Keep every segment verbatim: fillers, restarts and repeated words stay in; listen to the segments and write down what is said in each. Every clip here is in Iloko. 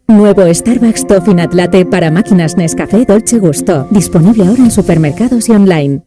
Nuevo Starbucks Toffee Nut Latte para máquinas Nescafé Dolce Gusto. Disponible ahora en supermercados y online.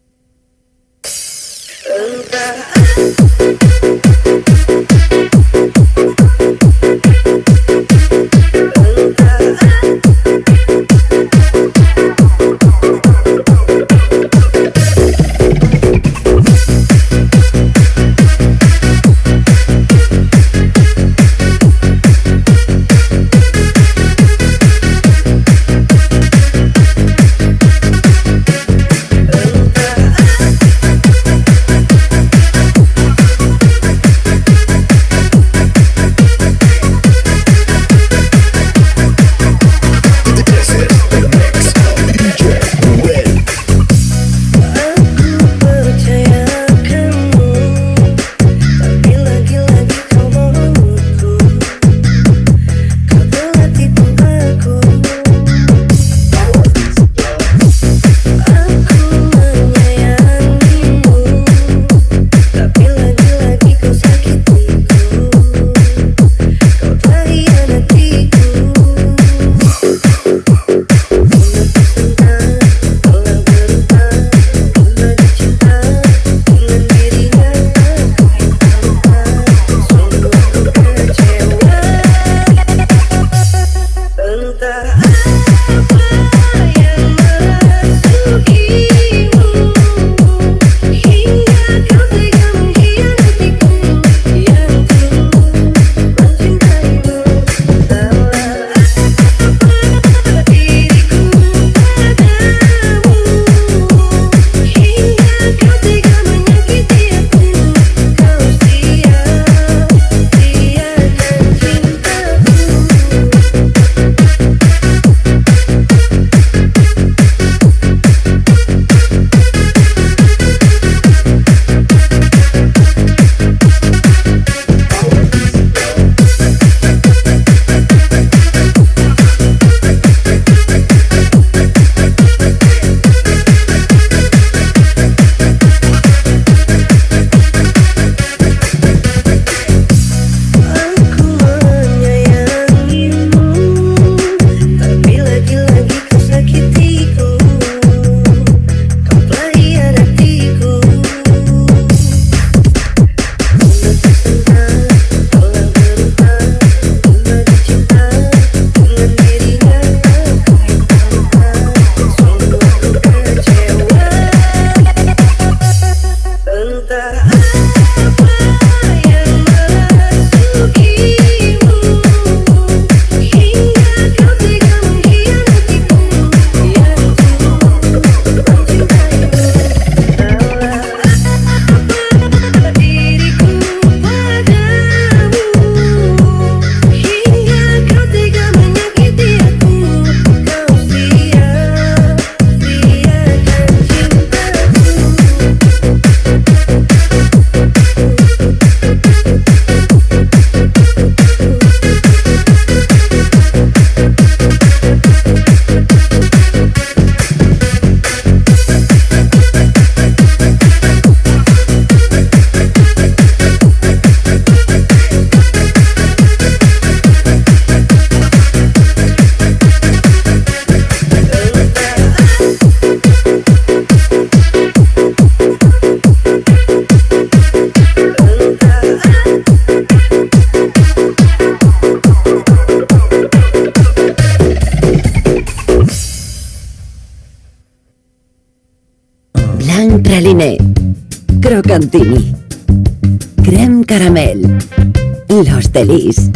Blanc Praline, Crocantini, Creme Caramel, Los Delis,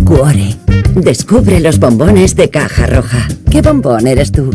Cuore. Descubre los bombones de Caja Roja. ¿Qué bombón eres tú?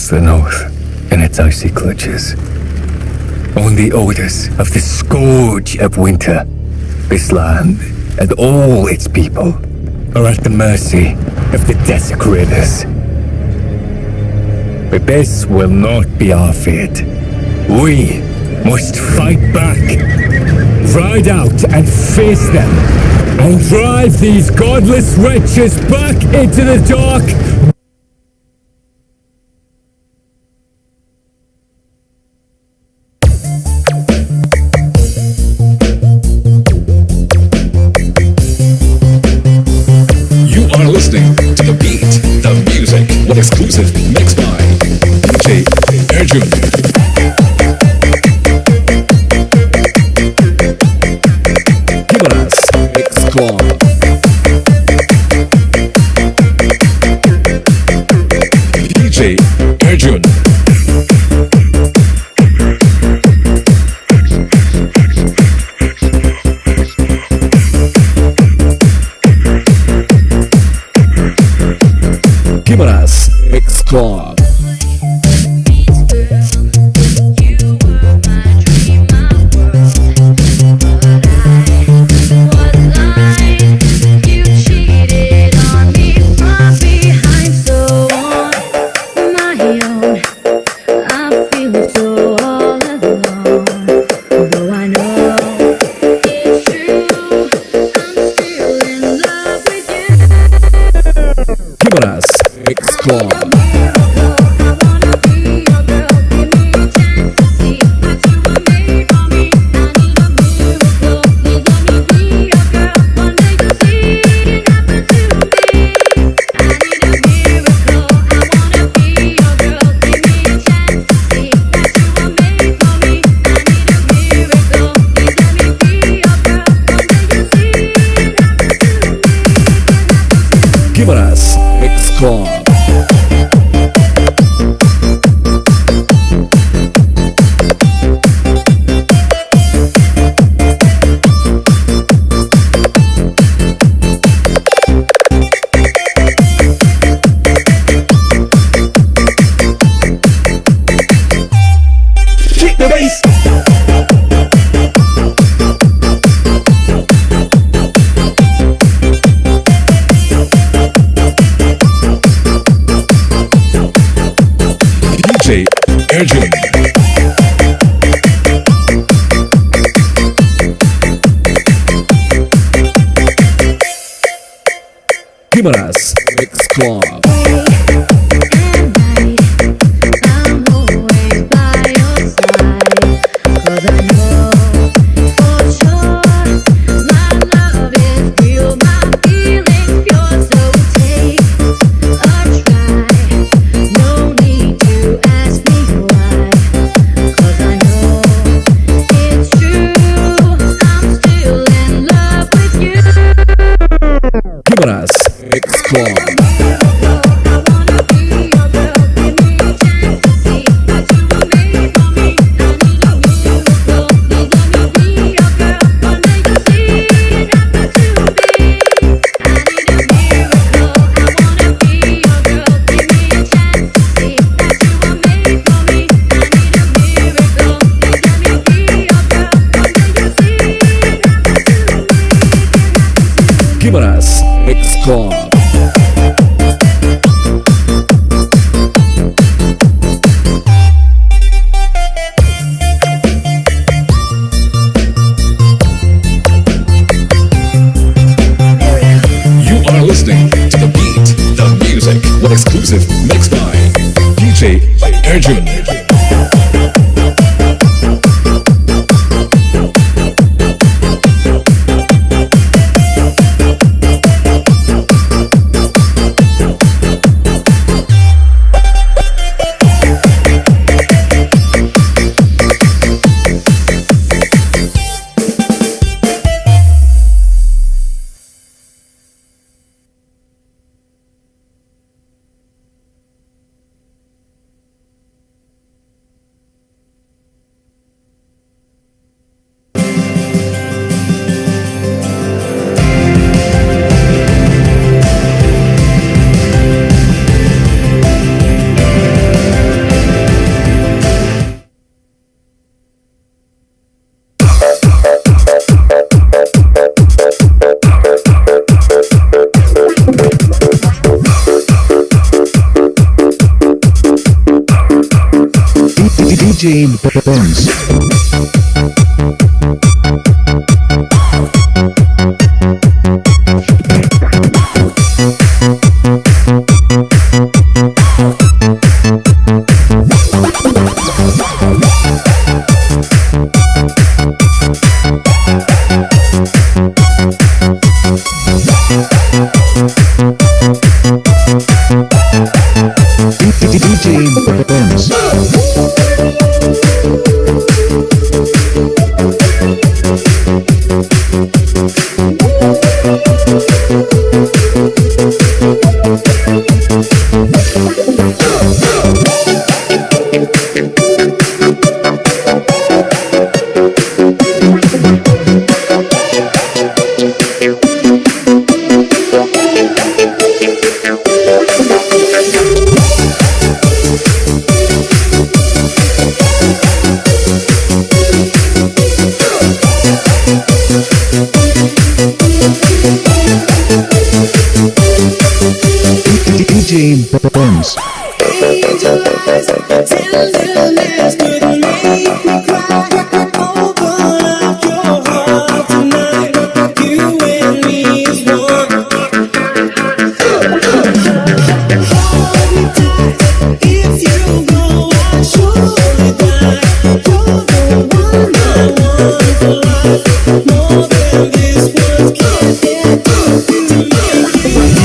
The north in its icy clutches. On the orders of the scourge of winter, this land and all its people are at the mercy of the desecrators. But this will not be our fate. We must fight back, ride out and face them, and drive these godless wretches back into the dark. You are listening to The Beat, The Music, with exclusive mix by D J Arjun. Gimaras Mix Club. D J Arjun. Gimaras Mix Club. I'm feeling so all alone. Though I know it's true, I'm still in love with you. Gimaras Mix Club. Gimaras Mix Club. Kick the bass. D J Arjun. Gimaras Mix Club. Gimaras Mix Club. Gimaras Mix Club. You are listening to The Beat, The Music, with exclusive mix by D J Arjun. J Benz. D J Benz. D J Benz. D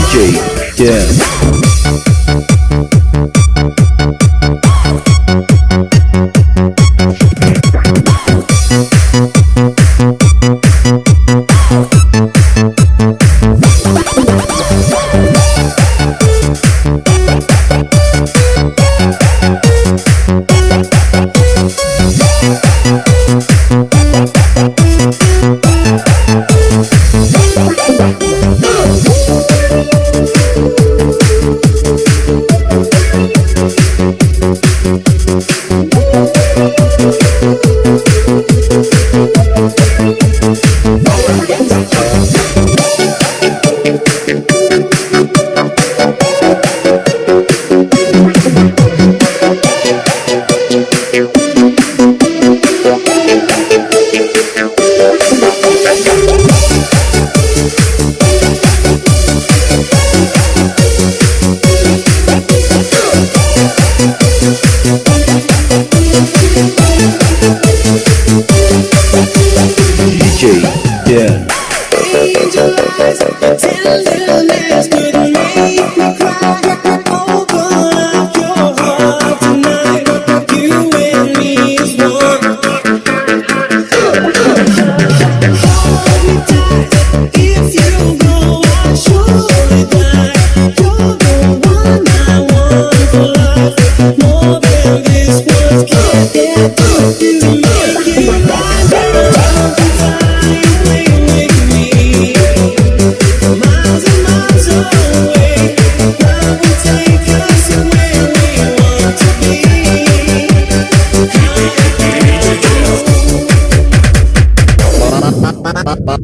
J Ken. D J Dan.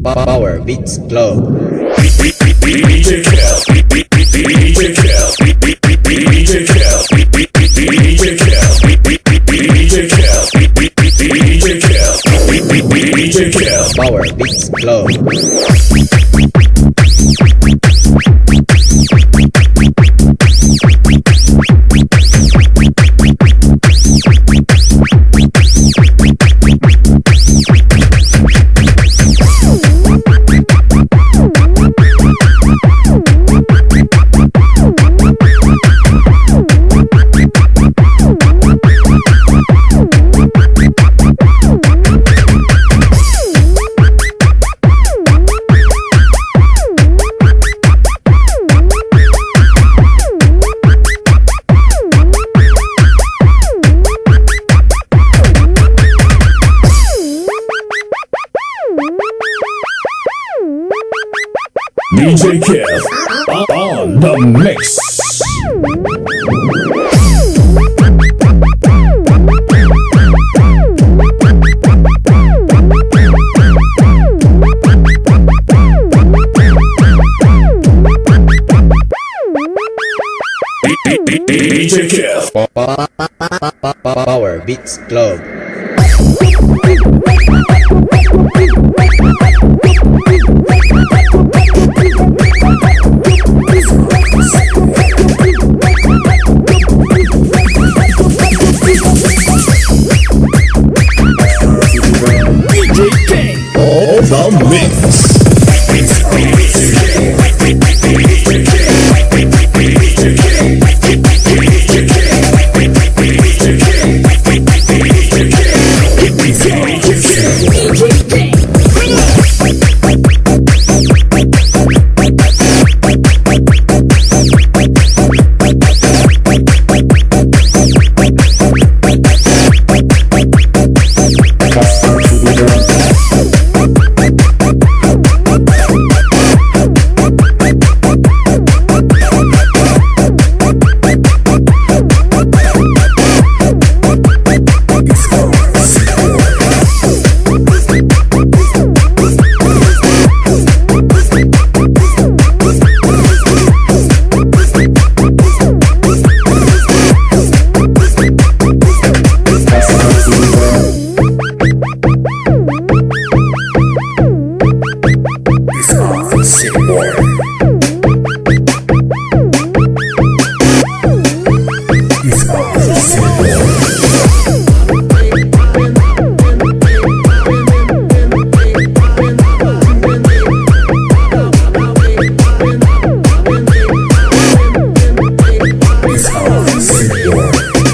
Power Beats Club. D J Kel, D J Kel, D J Kel, D J Kel, Power Beats Club. D J Kev on the mix. D J Kev. Power Beats Club. D J K. All the mix.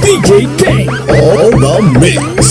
D J K. All the mix.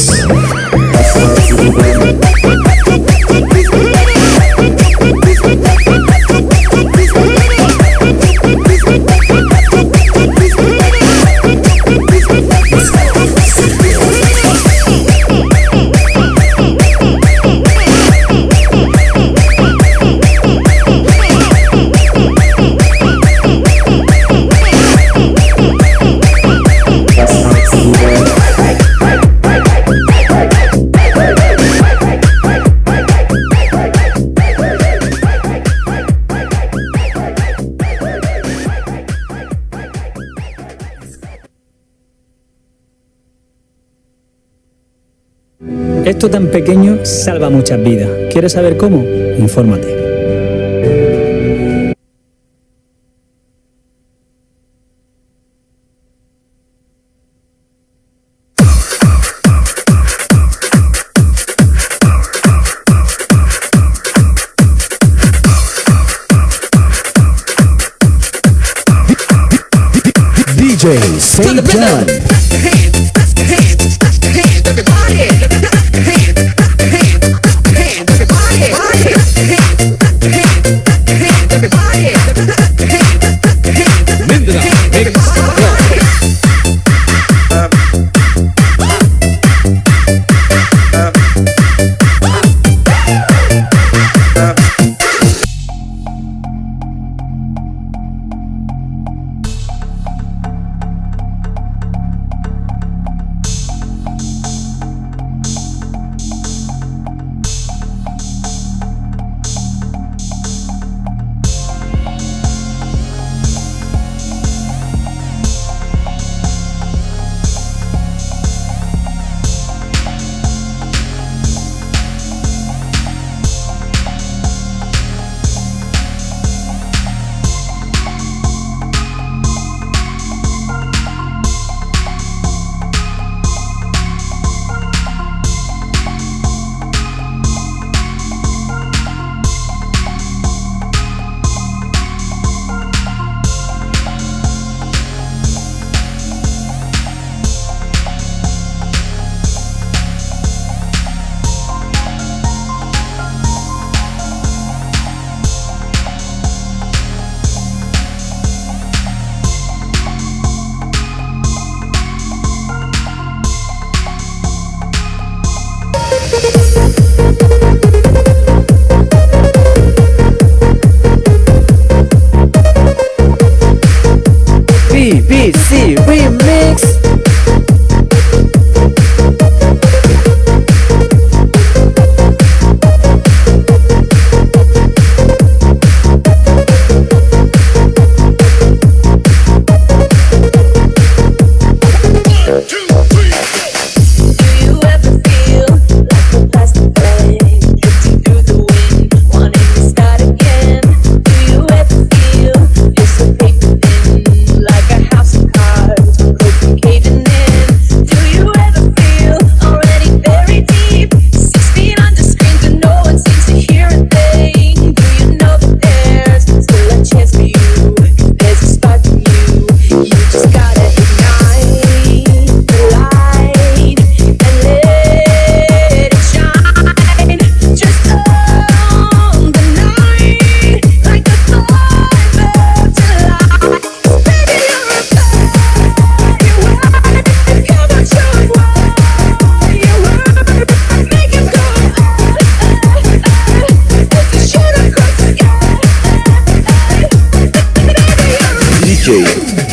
Esto tan pequeño salva muchas vidas. ¿Quieres saber cómo? Infórmate. D J Saint John. Mindanao Mix. B B C Remix. One, two, three, four.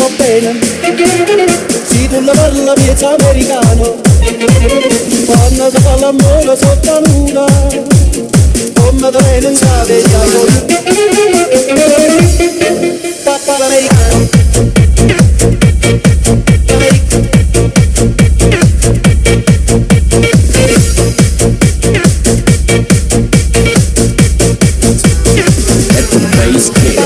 Top Ten. Sidul la parla miez americano. Quando si parla amore sotto la luna, come te ne sa te diavolo. Papà l'americano. Let the bass kick.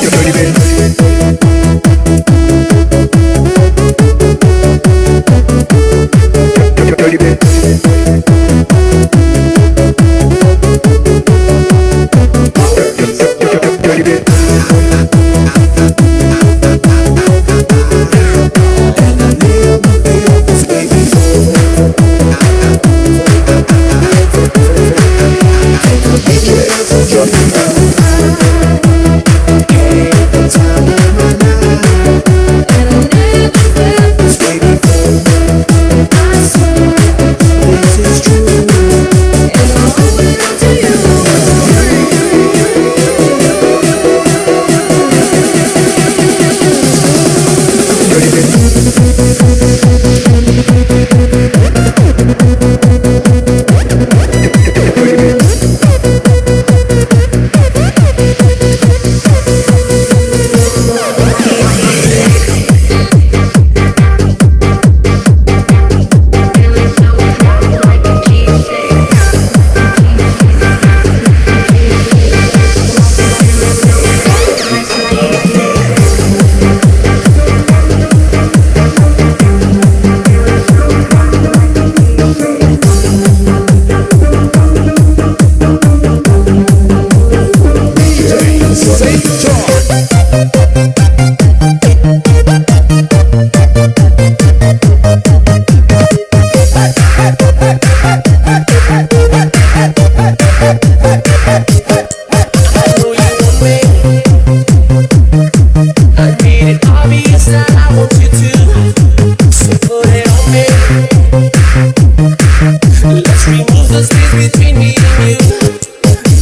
Space between me and you.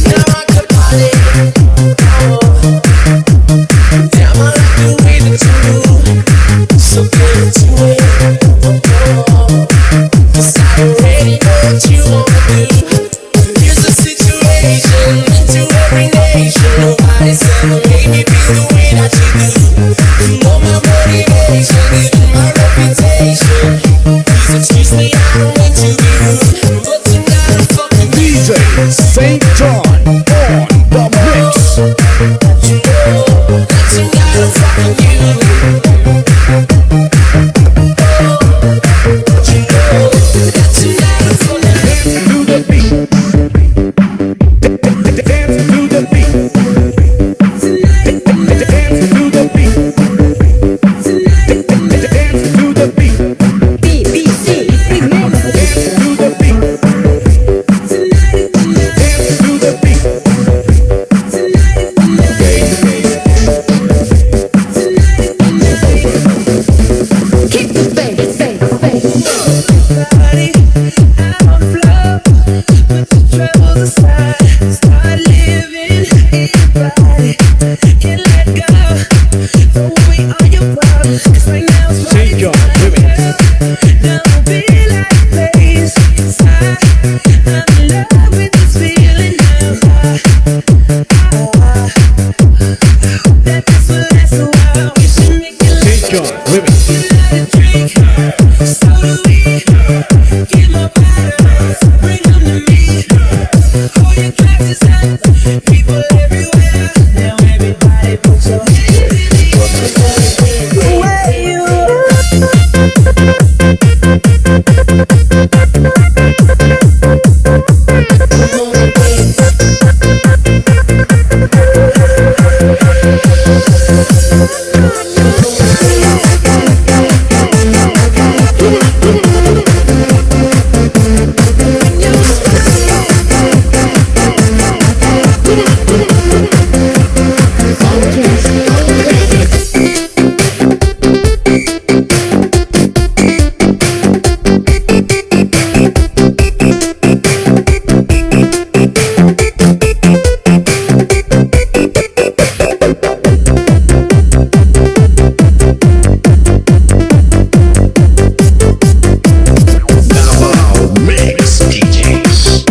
Now I could party. Oh. Damn, I like the way that you move. So get into it. Oh. 'Cause I already know what you wanna do. Here's the situation, into every nation. Nobody said maybe be the way that you do. You know my motivation, even my reputation. Please excuse me, I don't mean to be rude, but tonight I'm fucking you. D J Saint John on the mix. You know that tonight I'm fucking you. You know that tonight I'm fucking you. To the beat. Dance to the beat. Dance to the beat. Dance to the beat. B B C Remix. Dance to the beat. Dance to the beat. Kick the bass, bass, bass. Body, I'm on flow. Put your troubles aside. Start living in your body. Can't let go. Throw away all your problems. 'Cause right now it's party time, girl. Don't be like this. I, I'm in love with this feeling now. I, I, I hope that this will last a while. We should make it last. Saint John, women. Another drink, so do we. Get my bottoms, bring 'em to me. Hold your glasses up, people everywhere. Now everybody put your hands in the air. Where you Davao Mix D Js.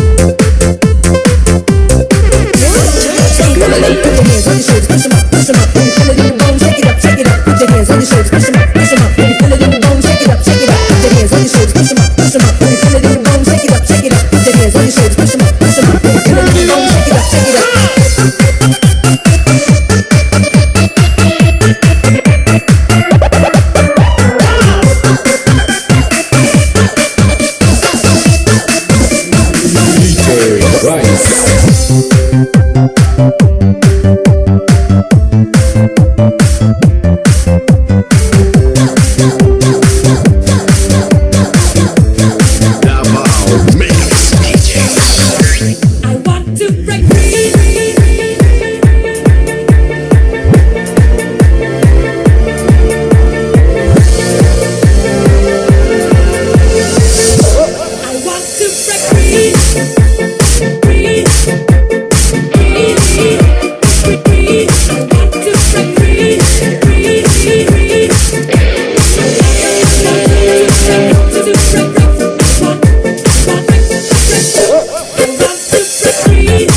D J Rice. Davao Mix D Js. I want to break free. I want to break free. Free. Free. Free. I want to break free. Free. Free. Free. I want to break free. I want to break free. I want, I want to break free.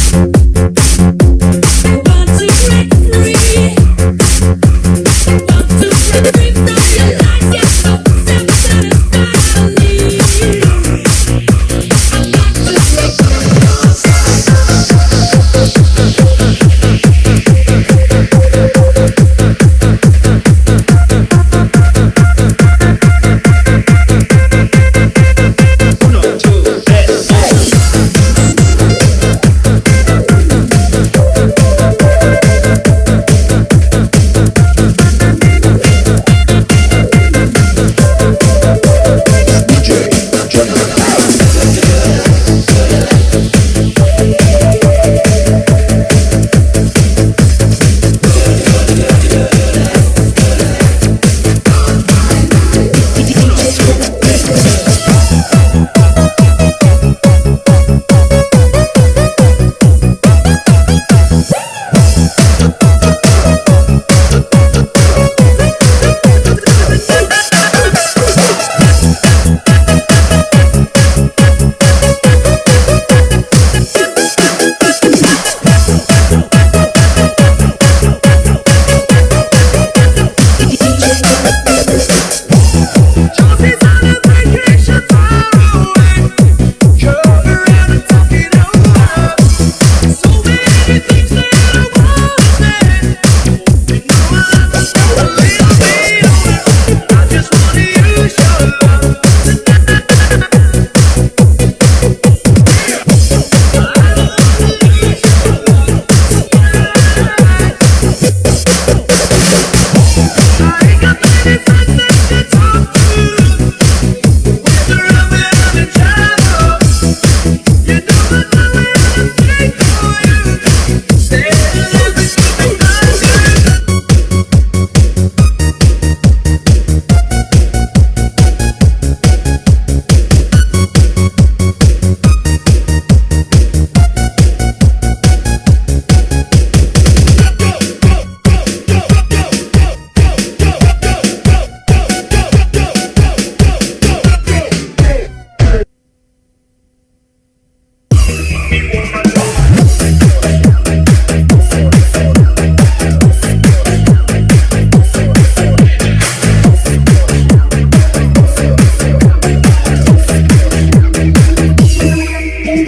You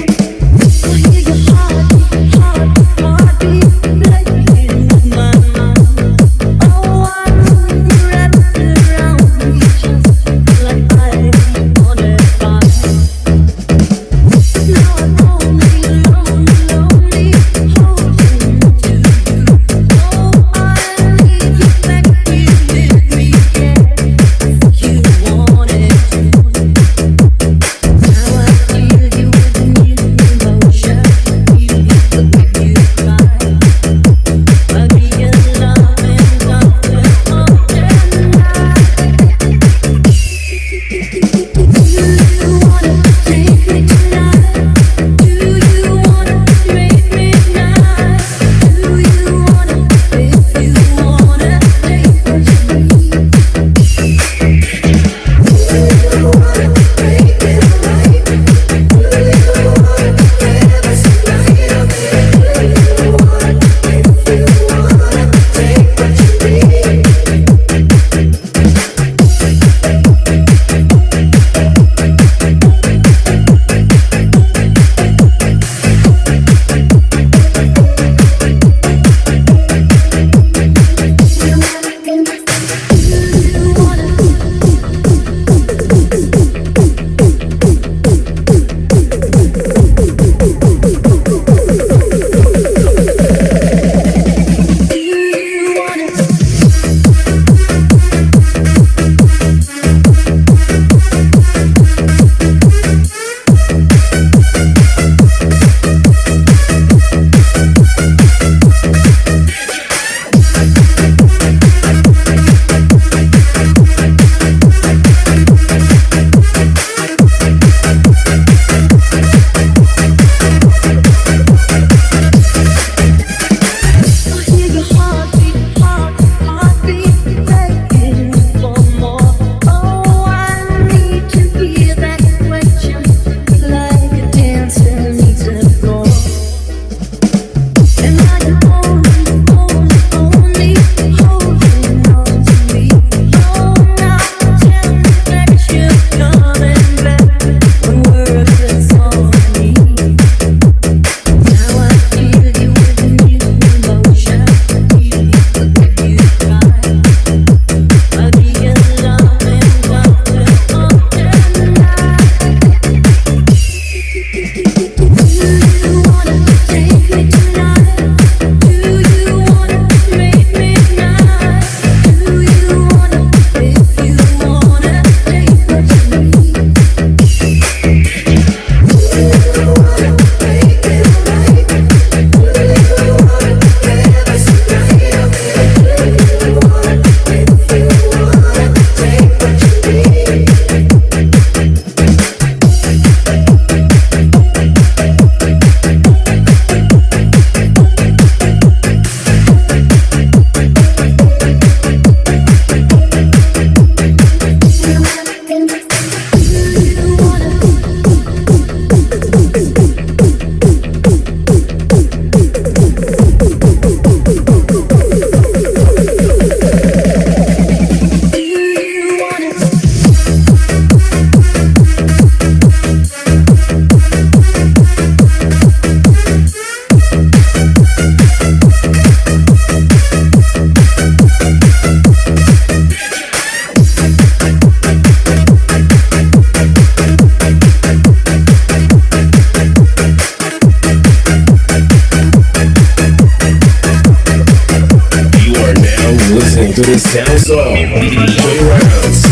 are now listening to the sounds of D J Rans.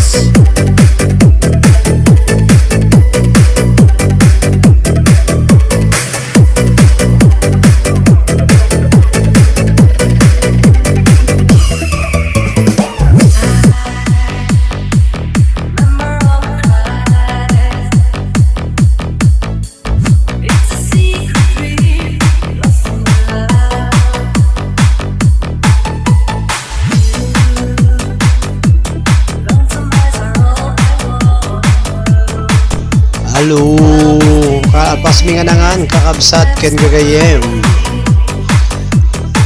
Hello, kalpas mi nga nangan, kakabsat ken gagayyem.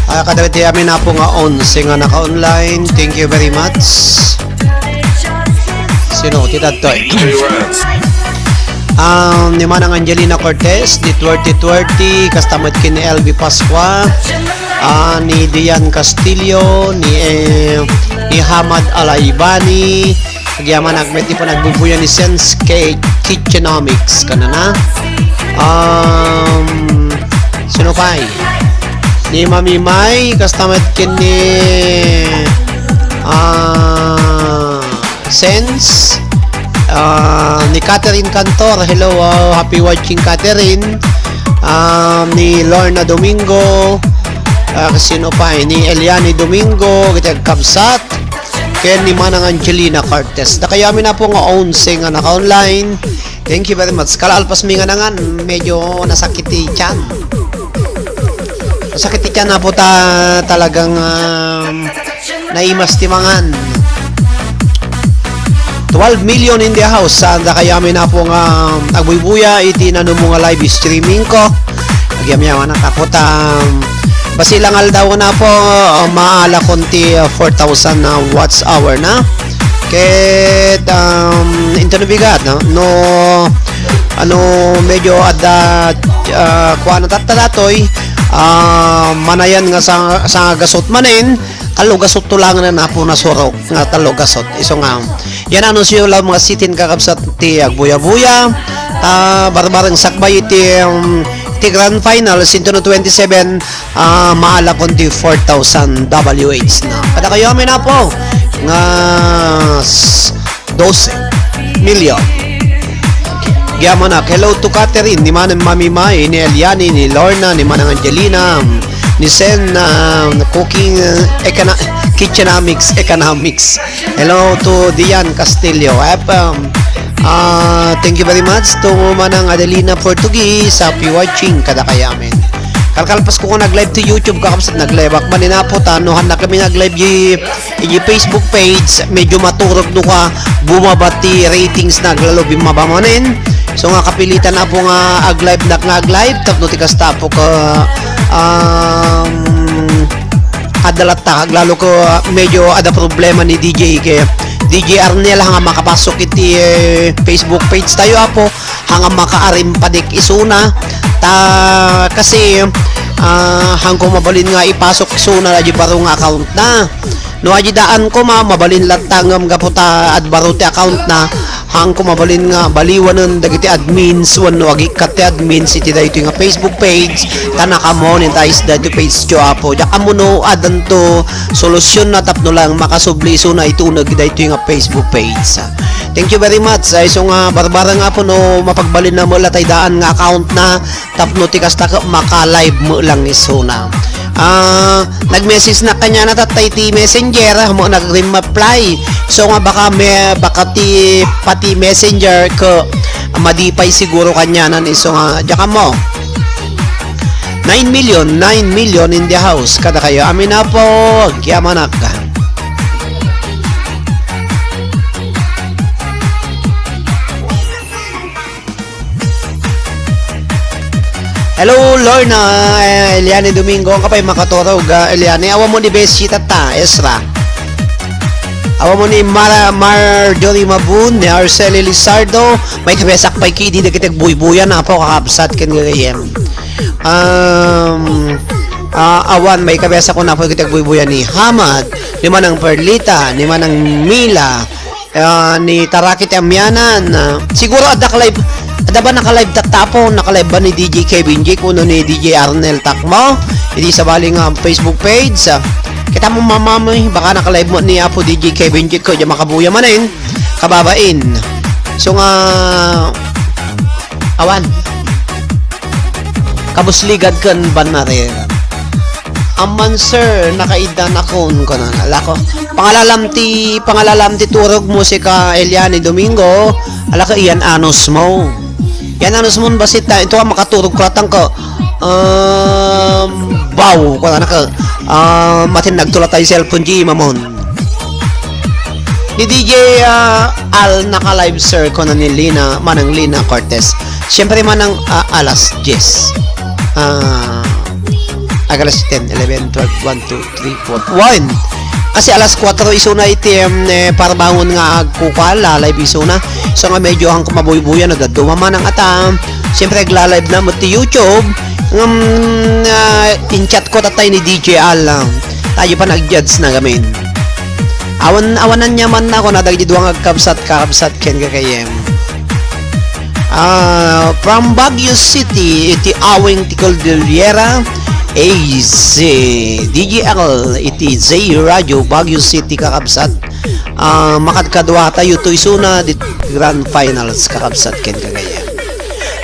Ah, kadagiti amin, Apo, nga onse nga naka-online, thank you very much. Sino ti dadtoy? Um, ni Manang Angelina Cortez, ni Twerty Twerty, kasta met ken ni L B Pascua, ah, ni Dian Castillo, ni, eh, ni Hamad Alaibani, agyamanak met ti panagbubuya ni Sense Cake Kitchenomics, kanana. Um, sino pay? Ni Mami Mai, kasta met ken ni, ah, Sense, ah, ni Catherine Cantor. Hello, ah, happy watching, Catherine. Ah, ni Lorna Domingo. Ah, sino pay? Ni Eliane Domingo, iti agkabsat. Ken ni Manang Angelina Cortez. Dakayo amin, Apo, nga onse nga naka-online. Thank you very much. Kalaalpas mi nga nangan, medyo nasakit ti tiyan. Nasakit ti tiyan, Apo, ta talagang, um, naimas ti mangan. Twelve million in the house. Saan da kayo amin, Apo, nga agbuybuya iti nanumo nga live streaming ko? Agyamyaman na, Apo, ta, um, basi lang aldaw na, Apo, uh, maalakon ti, uh, four thousand na watch hour na. Ket, um, inton bigat, no? No, ano, medyo adda, ah, kuana tatta datoy, ah, manayan nga sa, sa gasot manen, tallo gasot to lang na napo nasurok, nga tallo gasot. Isu nga, yan ano siyo lang mga sitin kakabsat ti agbuya-buya, ta barbareng sakbay iti, um, ti grand final, sinto no twenty-seven, ah, maalakon ti four thousand W H na. Kada kayo amin, Apo, nga s-, dose million. Agyamanak, hello to Catherine, ni Manang Mami Mai, ni Eliani, ni Lorna, ni Manang Angelina, ni Sen, ah, Cooking, ah, Econo-, Kitchenomics, Economics. Hello to Dian Castillo. Ep, um, ah, thank you very much to Manang Adelina Portuguese. Happy watching, kada kayamin. Kalkalpas ko nga nag-live to YouTube, kakabsat, nag-live ak man inapo, ta no, han na kami nag-live di, di Facebook page, medyo maturog no ka, bumaba ti ratings na, aglalo bimaba manen. So nga, kapilitan, Apo, nga ag-live nak nga ag-live, tapno ti kasta, Apo, ka, um, adda latta, aglalo ko, medyo adda problema ni D J ke, D J Arnel, nga makapasok iti, eh, Facebook page tayo, Apo. Hanga makaarim padik isuna. Ta, kasi, ah, hangko mabalin nga ipasok isuna, adi baro nga account na. No, adi daan koma, mabalin latta ngem gapu ta ad baro ti account na, hangko mabalin nga baliwanen dagiti admins wenno agikkat ti admins iti daytoy nga Facebook page, ta naka-monetize daytoy page ti Apo. Diak ammo no addanto solusyon na tapno lang makasubli isuna iti uneg daytoy nga Facebook page. Thank you very much. Ay, so nga, barbareng Apo, no, mapagbalin na mo latay daan nga account na, tapno ti kasta ka, maka-live mo lang isuna. Ah, nag-message na kanya na tatay ti messenger, mo nag-reply. So nga, baka me-, baka ti, pati messenger ka, madi pay siguro kanya na, isu nga, diak ammo. Nine million, nine million in the house. Kada kayo, amin, Apo, agyamanak. Hello, Lorna, eh, Eliane Domingo, ang kapay makaturog, ah, Eliane. Awan mo ni Beshi, tata, Ezra. Awan mo ni Mara-, Marjorie Mabun, ni Arceli Lizardo. May kabesak pay ki, di na kita buybuyan, Apo, kakabsat, ken gagayem. Um, ah, awan, may kabesak ko na po kita buybuyan ni Hamad, ni Manang Perlita, ni Manang Mila, ah, ni Taraki ti Amianan, ah, siguro adda ka live, adda ba naka-live tatta, Apo? Naka-live ba ni D J Kevin J kuno ni D J Arnel Takmo? Idi sabali nga Facebook page, ah, kita mo mamami, baka naka-live mo ni Apo D J Kevin J ko, diya makabuya manen, kababain. So nga, awan. Kabusligad ken bannarer. Amman, sir, nakaiddan akon, kuno, alako. Pangalalam ti, pangalalam ti turog musika, Eliane Domingo, alako, iyan anus mo. Iyan anus mo, basit ta, ito ka makaturog ko, latang ko, um, baw, kuno, naka, um, matin nagtulat tayo cellphone, di mamon. Ni D J, ah, Al naka-live, sir, kuno ni Lina, Manang Lina Cortez. Siyempre, Manang, ah, alas diyes. Ah, ag alas ten, eleven, twelve, one, two, three, four, one. Kasi alas kuwatro isuna iti, em, eh, parbangon nga agkukuan, la-live isuna. So nga medyo ang kumabuybuyan, no, dadduma man ang ata. Siyempre, agla-live na mo ti YouTube. Ngem, ah, in-chat ko tatay ni D J Al, ah. Tayo pa nag-judge na gamin. Awan, awanan niya man ako na dagiti duwang agkabsat, kakabsat, ken kakayem. Ah, from Baguio City, iti Awing ti Cordillera, A Z, D J L, iti Zay Radio, Baguio City, kakabsat. Ah, makadkadua tayo to isuna, di grand finals, kakabsat, ken kagayam.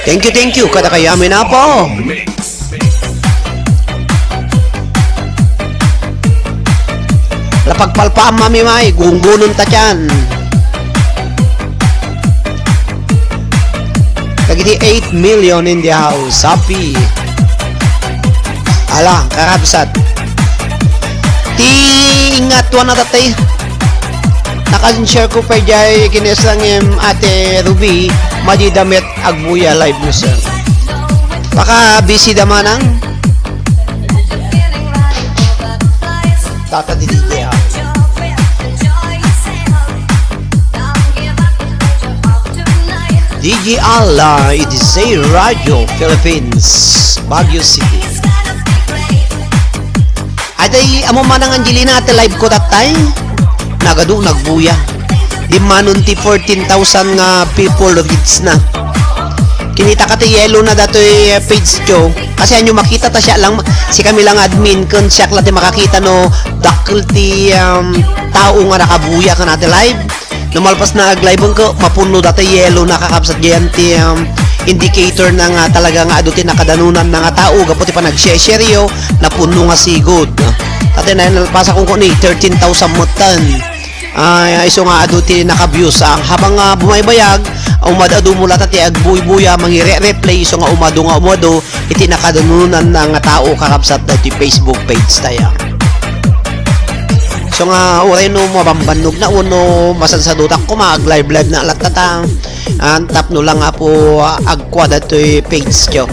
Thank you, thank you, kada kayo amin, apo. Lapagpalpaam, Mami May, gunggunon ta tiyan. Dagiti eight million in the house. Happy. Ala, kakabsat. Ti ingat, wana tatay. Naka-share ko pa jay, kinesangem, Ate Ruby, madi damit, agbuya live mo, sir. Baka busy da manang. Tata di D J, ah. D J Al, ah, iti Zay Radio Philippines, Baguio City. Atay, amo manang Angelina, iti live ko that time. Nagadu, nagbuya. Di manon ti fourteen thousand nga people reach na. Kinita ka ti yellow na datoy, eh, page ko. Kasi anyo makita ta siya lang, si kami lang admin, kun siya la ti makakita no dakkel ti, um, tao nga nakabuya kan ati live. No malpas na ag-live ko, mapunno datoy yellow na kakabsat diyan ti, um, indicator na nga talaga nga adu ti nakadanunan na nga tao, gapu ti panag-share-share yo, napunno nga sigud. Tatay na nalpasa kong kuni, thirteen thousand metten. Ah, isu nga adu ti naka-views. Ah, habang, ah, bumaybayag, umad-adu mo latta ti agbuybuya, mangire-replay, isu nga umadu nga umadu, iti nakadanunan na nga tao kakabsat dati Facebook page tayo. So nga, uray no mabambannog na uno, masansadutak ko, mag-live-live na latta ta. Ang tapno lang nga po, ah, agkwa datoy page ko.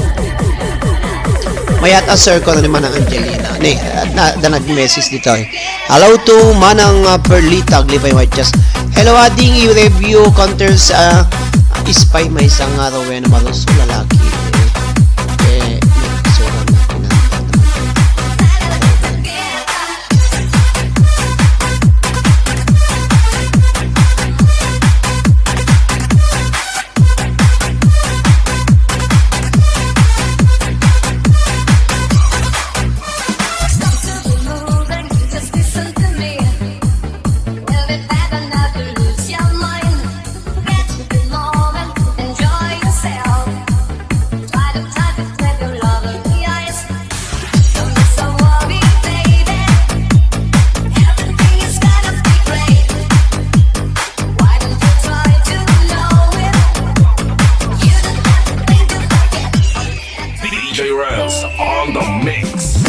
Mayat a sir ko na ni Manang Angelina. Ni, na, na nag-message dito eh. Hello to Manang, ah, Perlita, Aglipay White Just. Hello, ading i-review counters, ah, Spy, may sangaro, wen, maluso, lalaki. Eh, may sura na pinatay naman. D J Rels on the mix.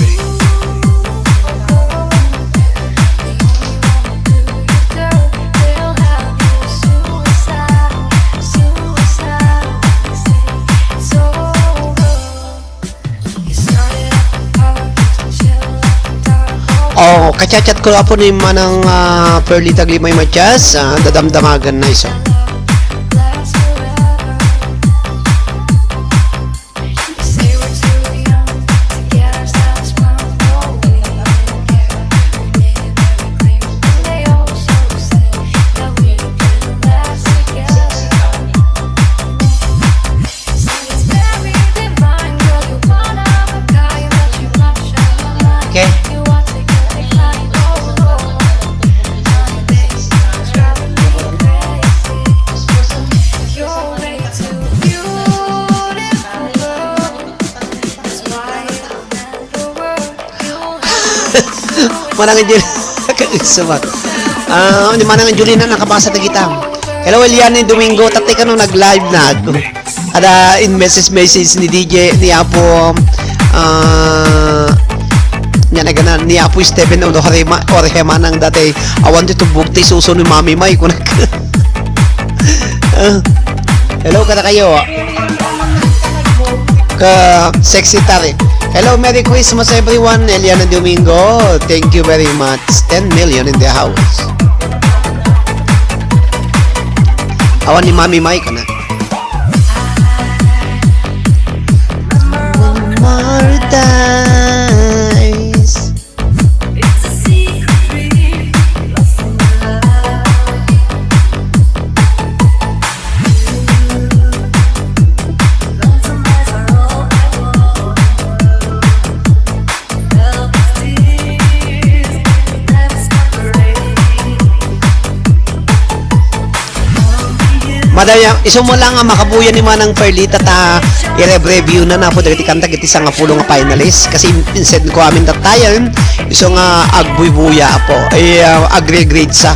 Oh, kachat-chat ko apo ni Manang, ah, Perlita Glimay Matias, ah, dadamdamagan na iso. Okay. Manang Angelina, kaisa ba? Ah, ni Manang Angelina, nakabasa ta kita. Hello, Eliane Domingo, tatay kano nag-live na. Ada in message, message ni D J, ni Apo, ah, nya na gana, ni Apo Stephen Orhema, Orhema nang dati, awan ti tubog ti suso ni Mami May, kunak. Ah, hello, kada kayo. Ka sexy tari. Hello, Merry Christmas, everyone. Eliana Domingo, thank you very much. Ten million in the house. Awan ni Mami Mike na. More dice. Madaya, isu mo lang nga makabuya ni Manang Perlita ta i-review na napo dagiti kanta iti sangapulo nga finalist kasi in-, insend ko amin that time, isu nga agbuybuya apo. Ay, ah, agri-grade sa.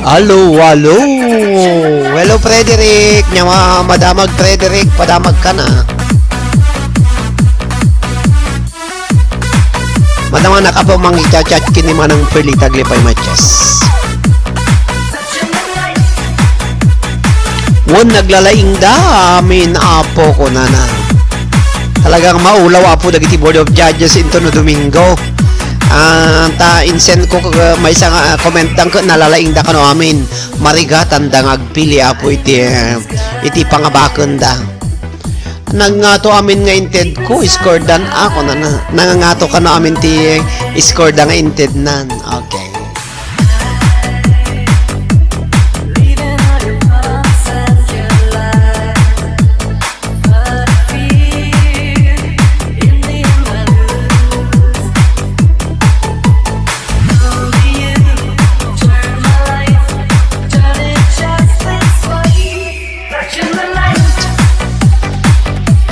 Hello, hello. Hello, Frederick. Nya, ma-, madamag, Frederick. Padamag ka na. Madama na ka po mangichat-chat kini Manang Perlita Glipay Matches. Wen, naglalaing da amin, apo, kunana. Talagang maulaw, apo, dagiti Board of Judges intono Domingo. Ah, ta insend ko, ah, maysa nga, ah, comment lang ket nalalaing da kano amin. Marigatan da nga agpili, apo, iti, ah, iti pangabaken da. Nangngato amin nga inted ko, score dan ako na, na. Nangangato kano amin ti score da nga inted nan. Okay.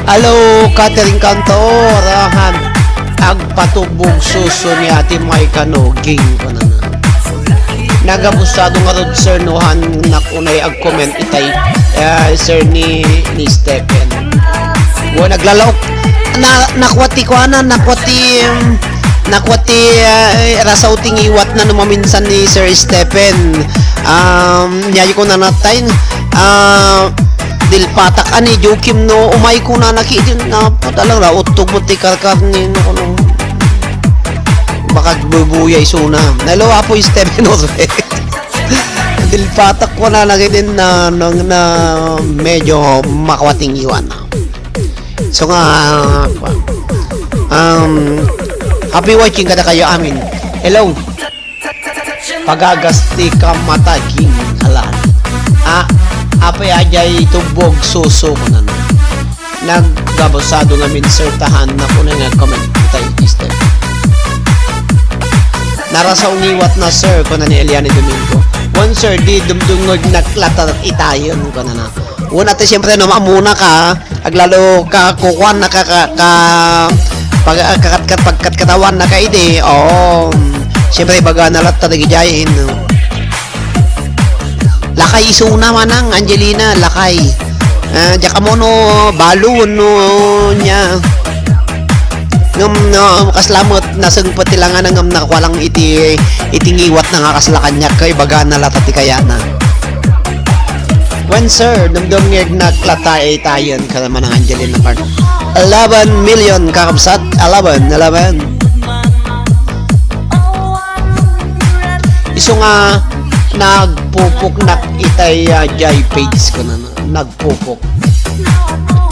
Hello, Catherine Cantor, ahan. Agpatubog suso ni Ate May Kanoging, kunana. Nagabusado ngarud, sir, no, han nak unay ag-comment itay, ah, sir, ni, ni Stephen. Wa, naglalaok. Na, nakwat ti kuana, nakwat ti, um, nakwat ti, ah, rasaw ti ngiwatna no maminsan ni Sir Stephen. Um, nyayo ko nanatay, ah, dilpatak ani, Joakim, no, umay ko na nakidin na, padalang ra, utog mo ti karkarni, no, no. Baka bubuya isuna. Hello, Apo Stephen Orbe. Dilpatak ko na nakidin na, na, na medyo makwating iwan. So nga, um, happy watching kada kayo amin. Hello. Pagagas ti kamata king alan. Ah, apay ajay tubog suso kunana. Naggabusado nga minsertahan na kuna nga comment. Itay, mister. Narasaw ngiwat na, sir, kuna ni Eliane Domingo. Wen, sir, di dumdungog naklata itayon, kuna na. Una ti, siyempre, no, maamuna ka, aglalo ka, kukuan na ka, ka, ka, pag, ah, kakat-, kat-, pagkatkatawan na ka idi, oo. Siyempre, ibaga na latta dagidiay, no? Lakay isuna manang, Angelina, lakay. Ah, diak ammo no, balo, no, nya. Ngem, no, kasla met, nasengpet ti langana ngem nakua lang iti, iti ngiwatna nga kasla kaniak, ket ibagana latta ti kayatna. Wen, sir, dumdumngegnak latta itayen, kada manang Angelina Card. Eleven million, kakabsat. Eleven, eleven. Isu nga nagpupuknak itay, ah, jay page ko na, nagpupok.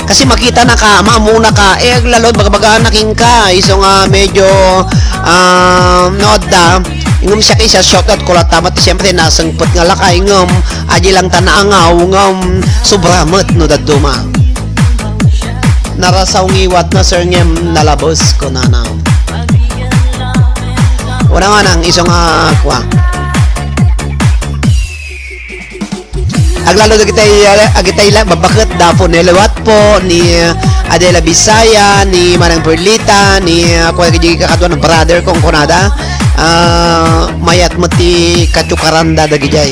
Kasi makita na ka, maamuna ka, eh, aglalo, baga-baga na king ka. Isu nga medyo, ah, no, da, ingem siya kay siya shoutout ko latta, mat, siyempre, nasengpet nga lakay, ingem, adi lang ta naangaw, ingem, sobra met, no, dadduma. Narasaw ngiwatna, sir, ngem nalabes, kunana. Una nga nang isu nga kua. Aglalo dagitay, agitay la, babaket da po ni Liwat po, ni, uh, Adela Bisaya, ni Manang Perlita, ni, uh, kua, di kakaduan, brother kong kunada. Ah, mayat met ti katiukaranda dagijay.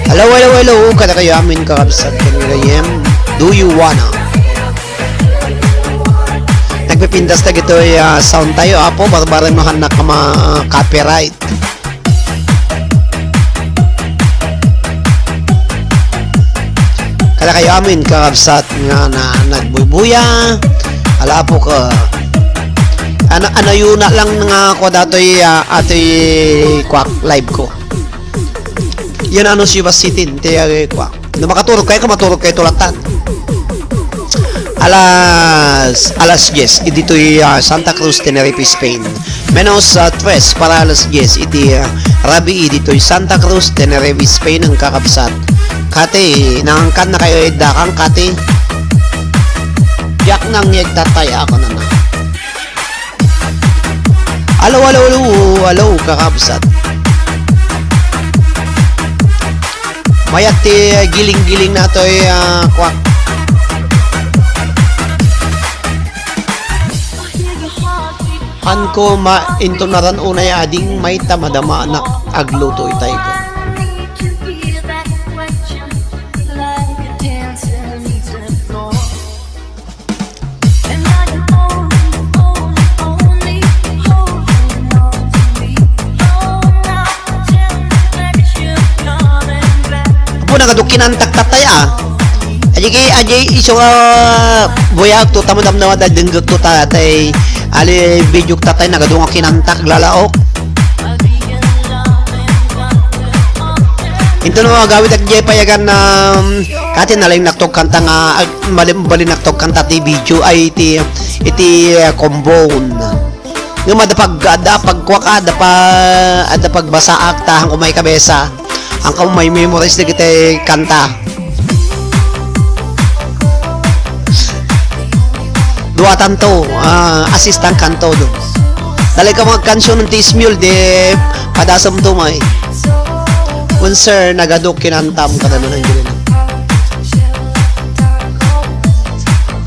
Hello, hello, hello. Kada kayo amin kakabsat ken gayem. Do you wanna? Nagpipintas dagitoy, ah, sound tayo, apo, barbareng no hannak ma-copyright. Kada kayo amin kakabsat nga na, nagbuybuya, ala po ka, ana-, anayuna lang nga kua datoy, ah, atoy kuak live ko. Yan ano si Basitin, ti, ah, kuak. No makaturog kayo, kung maturog kayo, tulatan. Alas, alas dies, ditoy, ah, Santa Cruz, Tenerife, Spain. Menos, ah, tres para alas dies, iti, ah, rabii, ditoy Santa Cruz, Tenerife, Spain, ang kakabsat. Kati, nangangkan na kayo, idakang, kati. Diak nang yagtatay, ako na na. Alo, alo, alo, alo, kakabsat. Mayat ti giling-giling natoy, ah, kuak. Hanko maintonaran unay ading mayta madama anak agluto itay ko. Apo, nagadukinan taktatay, ah. Aji kay, aji isu nga buyak to, tamo damdama da denggek to ta-, tay, ali video tatay, nagadunga kinantak, lalaok. Into no, agawid ak jay payagan na, um, kati nalaing naktok kanta nga, ag-, malim-, balin naktok kanta ti video, ay, ti, iti, uh, combone. Ngem adda pag-, adda pagkuak, adda pa-, adda pagbasaak, ta, hanko maikabesa. Hanko mai-memorize dagiti kanta. Duatanto, ah, assistant kanto do. Dali ka mga kansyon ti Ismiol, di padasem to, may. Kun, sir, nagaduk kinantam kada man ang gilin.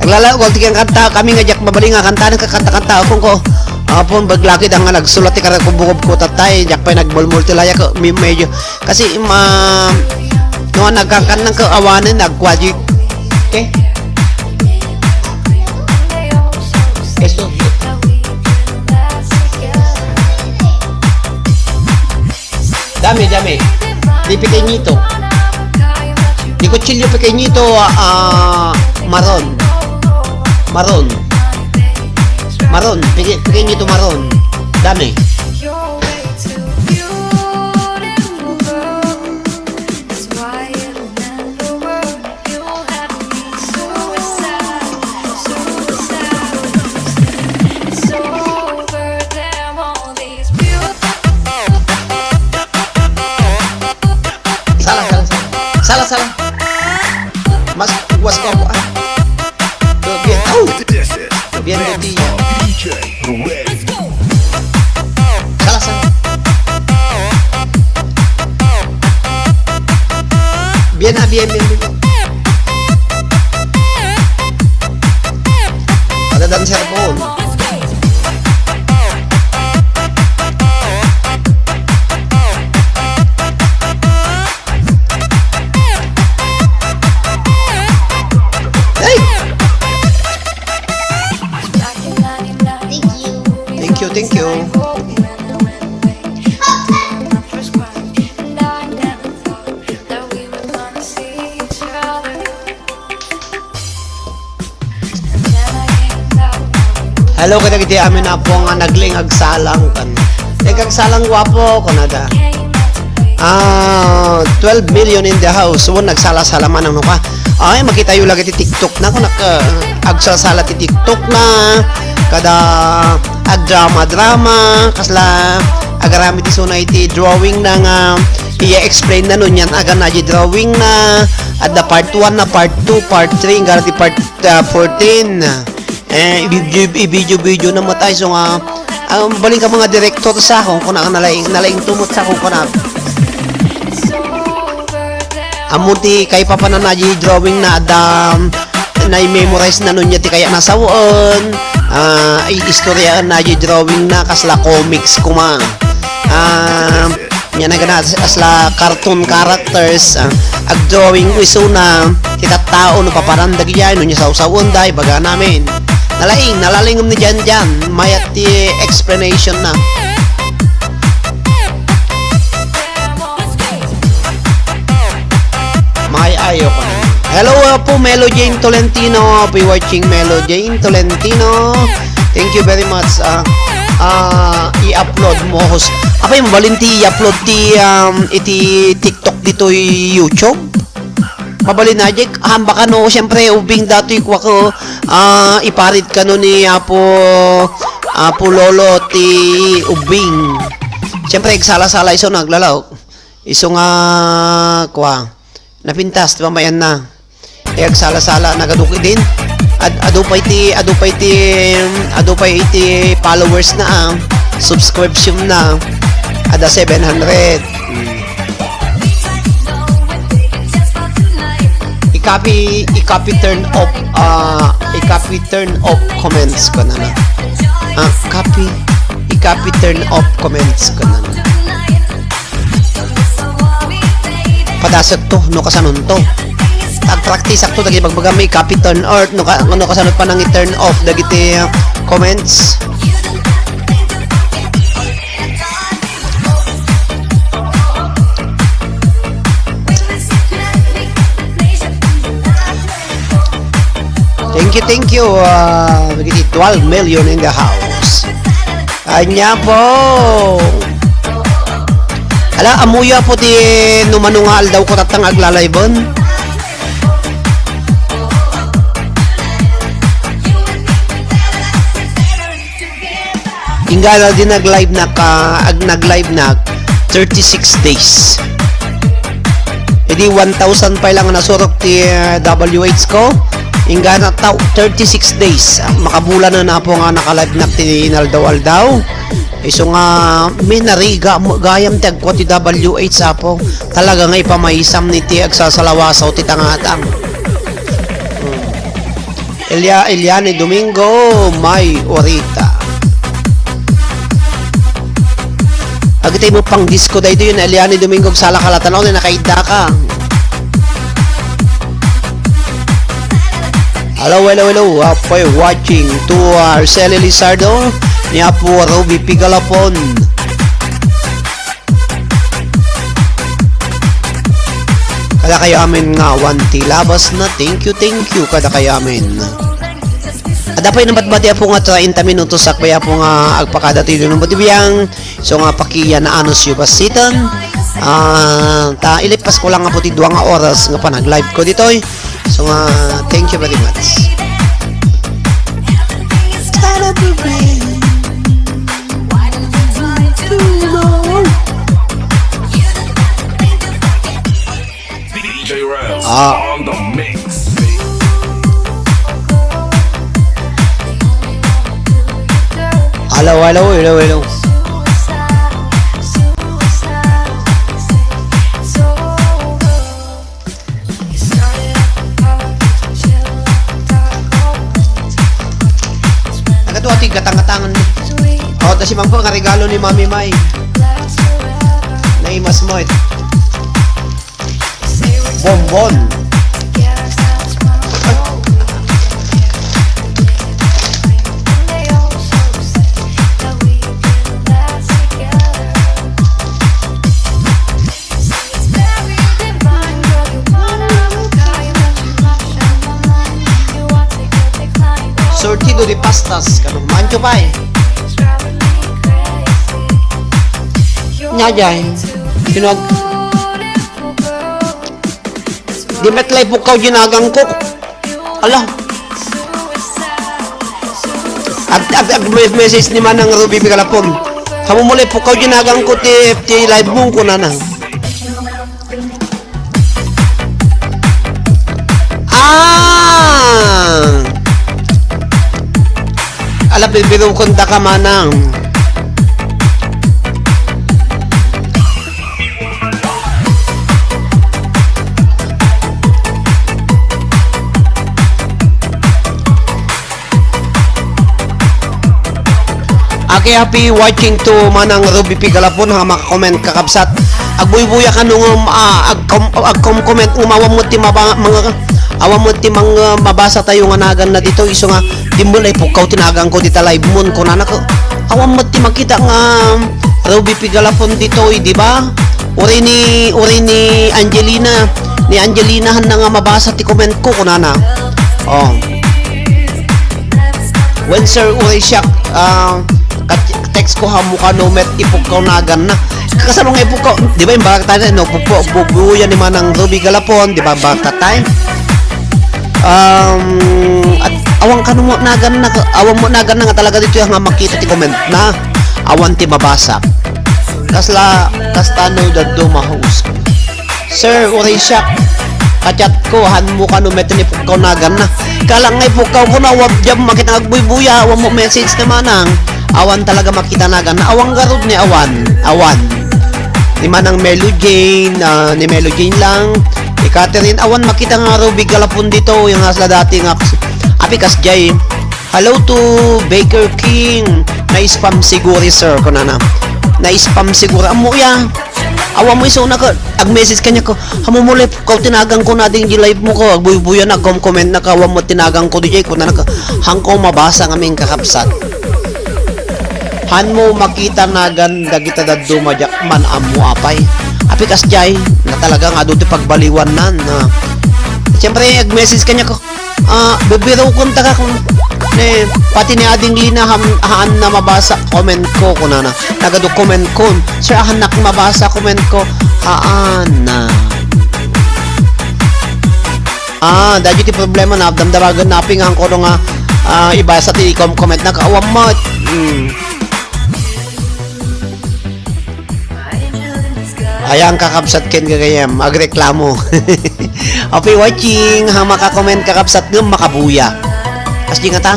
Naglala ko, ti kanta, kami nga diak mabaling nga kanta, nagkakanta-kanta ako ko. Apon, baglaki da nga nagsulat ti karakubukub ko tatay, diak pay nagmulmul ti layak, mi-, medyo, kasi, ma-, no, nagkakanta ka awanen, nagkwaji. Okay? Esto. Dami, dami. Di pequeñito. Di kutsilyo pequeñito, ah, maron. Maron. Maron. Peque-, pequeñito maron. Dami. Sala, sala, sala. Sala, sala. Mas, was ko ako, ah. Bien, oh! Bien, bien. Sala, sala. Bien, ah, bien, bien, bien. Ada dancer po. Hey! Thank you, thank you. Hello, kadagiti amin a Apo nga nagling agsalang kan. Ikagsala, guapo, kunada. Ah, twelve million in the house. Wen, nagsala-sala man, ano ka? Ay, makitayo lagi ti TikTok na, kung nag-, ah, agsasala ti TikTok na, kada agdrama-drama, kasla agaramid isuna iti drawing na nga Iya-explain na no niyan, agan na di drawing na, adda part one na, part two, part three, hanggang ti part, ah, fourteen. Eh, i-video, i-video, video na matay, so nga, ah, balin ka mga director sa akong kuna, nalaing, nalaing tumot sa akong kuna. Ammo ti kaipapanan na di drawing na adda, na-memorize na no niya ti kaya nasawen. Ah, i-, istorya na di drawing na kasla comics kuma. Ah, niya na gana as-, asla cartoon characters, ah, agdrawing isuna ti tattao no papanan dagiti ay no niya sawsawen da, ibaga namin. Nalaing, nalaing ni Jan Jan, mayat ti explanation na. May ayo ko na. Hello, uh, po, Melo Jane Tolentino. I'll be watching Melo Jane Tolentino. Thank you very much. Ah, ah, i-upload mo, host. Apay, mabalin ti i-upload ti, um, iti TikTok ditoy YouTube? Mabalin na, Jack. Hambaka no, siyempre, ubing datoy kwa ko, ah, iparit kano ni Apo, Apo Lolo ti ubing. Siyempre, agsala-sala iso, naglalaw. Isu nga, kua, napintas ti pamayanna. E, agsala-sala, nagaduki din. Ad-, adu pay ti, adu pay ti, adu pay iti followers na, ah. Subscription na. Ada seven hundred. Hmm. I-copy, i-copy turn off, ah, i-copy turn off comments ko na na. Ah, copy, i-copy turn off comments ko na na. Padasek to, no kasanon to. Agpractice ak to, dagiti bagbagam may copy turn off, no ka-, no kasanon pa nang i-turn off dagiti, uh, comments. Thank you, thank you. Ah, dagiti twelve million in the house. Ania po. Ala, ammoyo po ti numano nga aldaw ko tatta nga agla-live-en. Inggana di nag-live na ka, ag-, nag-live na thirty-six days. Idi one thousand pay lang nasurok ti, eh, W H ko. Inggana ta thirty-six days. Makabulan na na po nga naka-live na ti inaldaw-aldaw. Isu nga, minariga, mo-, gayam ti agkua ti W H, apo. Talaga nga ipamaysam ni ti agsasalawasaw ti tangatang. Hmm. Elia-, Eliane Domingo, may orita. Agitay mo pang disco daytoy, Eliane Domingo, sala ka la, tanaw na nakaidda ka. Hello, hello, hello. Apoy watching to Arceli Lizardo, ni Apo Ruby Pigalapon. Kada kayo amin nga awan ti labas na, thank you, thank you, kada kayo amin. Adda pay nabatbati apo nga treinta minutos sakbay apo nga agpakada ti dunong batibiang. So nga pakiya na anos yu basitan. Ah, ta ilipas ko lang nga po ti dua nga oras nga panag-live ko ditoy. So nga, thank you very much. D J Rez Ah. on the mix. Hello, hello, hello, hello. Nagadu ati gatang-gatangan mo. Oh, ta si Mangko nga regalo ni Mami Mai. Naimas mo, eh. Bonbon. Surtido de pastas, kano mancho pay. Nya jay. Sino ag-, di met lay pukaw jinagang ko. Ala. Ag, ag, ag, me-, message ni Manang Ruby Pigalapon. Kamu mulay pukaw jinagang ko ti, ti live mo, kunana. Ah! Ala, birbirukon da ka, manang. Okay, happy watching to Manang Ruby Pigalapon, ha, maka-comment, kakabsat. Agbuybuya kano ngem, ah, agkom-, agkom-comment ngem awan met ti maba-, mga, awan met ti mga mabasa tayo nga naganna ditoy, isu nga, "Dimma la ipukkaw ti naganko dita live mon," kunana ka. Awan met ti makita nga Ruby Pigalapon ditoy, di ba? Uri ni, uri ni Angelina, ni Angelina hanna nga mabasa ti comment ko, kunana. Oh. When, sir, uray siak, ah, kat-, text ko, "Hammo kano met ipukkaw naganna." Kasano nga ipukkaw? Di ba, imbagak tayo, no? Pukkaw, bubuya ni Manang Ruby Galapon, di ba, imbagak tayo? Um, at awan kano mo naganna, awan mo naganna nga talaga ditoy nga makita ti comment na. Awan ti mabasa. Kasla, kasta no daduma, host. Sir, uray siak. Ka-chat ko, "Hanmo kano met ipukkaw naganna." Kala nga ipukkaw ko na, wa diak makita nga agbuybuya, awan mo message na, manang. Awan talaga makita naganna. Awan garud ni awan. Awan. Ni Manang Melo Jane, ah, ni Melo Jane lang. Ni Catherine, awan makita nga Ruby Galapon ditoy nga kasla dati nga. Api kasjay. "Hello to Baker King." Na-spam siguro, sir, kunana. Na-spam siguro. Ammo ya. Awan mo isuna ka, ag-message kaniak ka, "Hammo met ipukkaw ti naganko na ditoy live mo," ka, agbuybuya na, kom-comment na ka, "Awan mo ti naganko ditoy," kunana ka, "Hanko mabasa ngamin, kakabsat." Hanmo makita nagan dagita daduma diak man ammo apay. Api kasjay, na talaga nga adu ti pagbaliwannan, na. Siyempre, ag-message kaniak ka, Ah, bibirukon ta ka kun, ne, pati ni Ading Lina ham-, haan na mabasa comment ko, kunana. Nagadu comment kon. "Sir, ahannak mabasa comment ko." Haan na. Ah, dagiti problema na damdamagen na ping ang kono nga, ah, ibasa ti kom-comment na kaawan met. Hmm. Ayan, kakabsat ken gagayem, agreklamo. Happy watching, ha maka-comment, kakabsat, ngem makabuya. Kas di nga ta?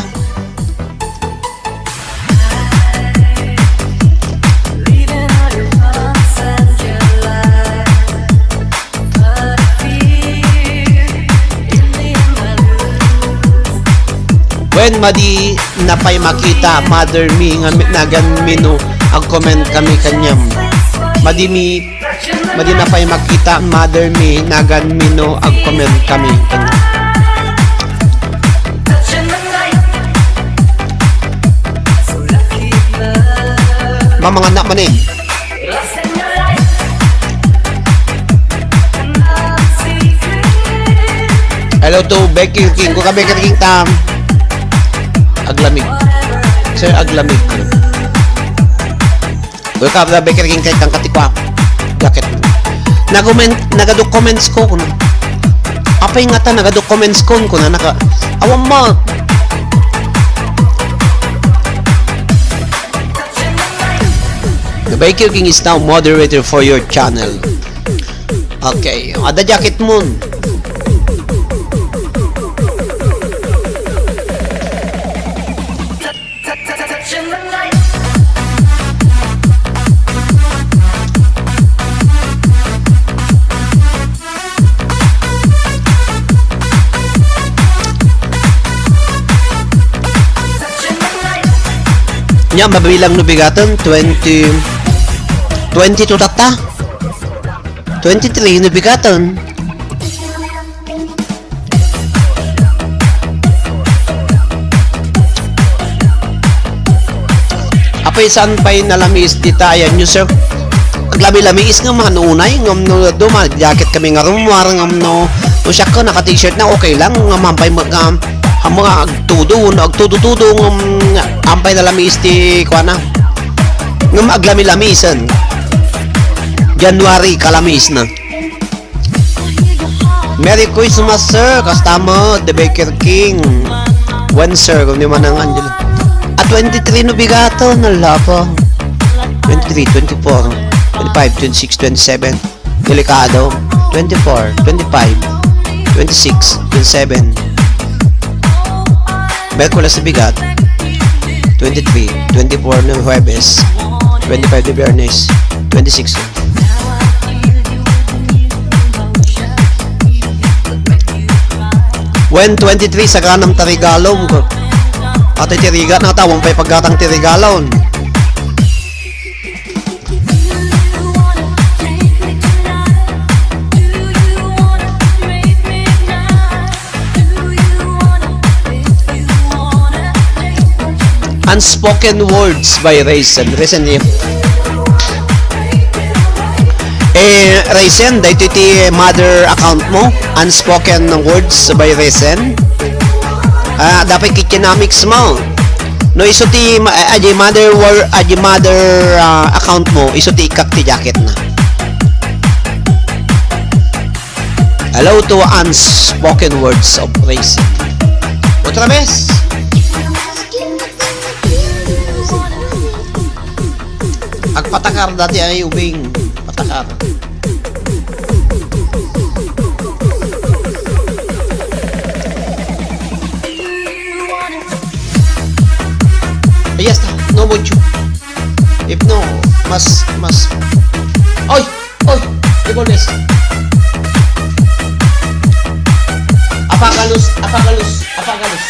Wen, madi na pay makita, mother mi, nga mi-, nagan mi no ag-comment kami kaniam. Madi mi, madi na pay makita, mother mi, nagan mi no ag-comment kami kaniam. Mamangan na man eh. Hello to Becky King. Kung ka Becky King tam. Aglamig. Sir, aglamig. Welcome na Becky King kay kang katikwa. Jacket. Nagumen-, nagadokuments ko kuno. Apay nga ta nagadokuments ko kuno naka. Awan mo. The Baker King is now moderator for your channel. Okay, ada jacket mo. Nya, mabilang no bigaton, twenty, twenty-two tatta? Twenty-three no bigaton. Apay saan pay nalamiis dita, ayan nyo, sir. Aglami-lamiis nga manunay, ngam no duma, jacket kami nga rumwar, ngam no, no siya ko, naka-t-shirt na, okay lang, ngam hampay mag, um, ang mga agtudo, no, agtudo-tudo, ngam, hampay nalamiis ti, kuana. Ngam aglami-lamiisen. January, kalamiis na. Merry Christmas, sir. Kasta mo, The Baker King. When, sir? Kung di man ang Angelo. Ah, twenty-three no bigato, nalapa. Twenty-three, twenty-four, twenty-five, twenty-six, twenty-seven. Delikado. Twenty-four, twenty-five, twenty-six, seven. Miyerkules ni bigat, twenty-three, twenty-four ni Huwebes, twenty-five ni Biyernes, twenty-six. Wen twenty-three, saganam ti regalom. Ati ti rigat na tawon pay paggatang ti regalon. Unspoken Words by Raisin. Raisin, eh. Eh, Raisin, daytoy ti mother account mo? Unspoken Words by Raisin? Ah, dapat kikinamix mo. No isu ti ma-, ah, di mother wor-, ah, di mother, ah, account mo, isu ti ikkak ti jacket na. Hello to Unspoken Words of Raisin. Otra vez. Agpatakar dati ay ubing. Patakar. Ay, yasta. No mucho. If no, mas, mas. Oy! Oy! Triple S. Apagalus, apagalus, apagalus.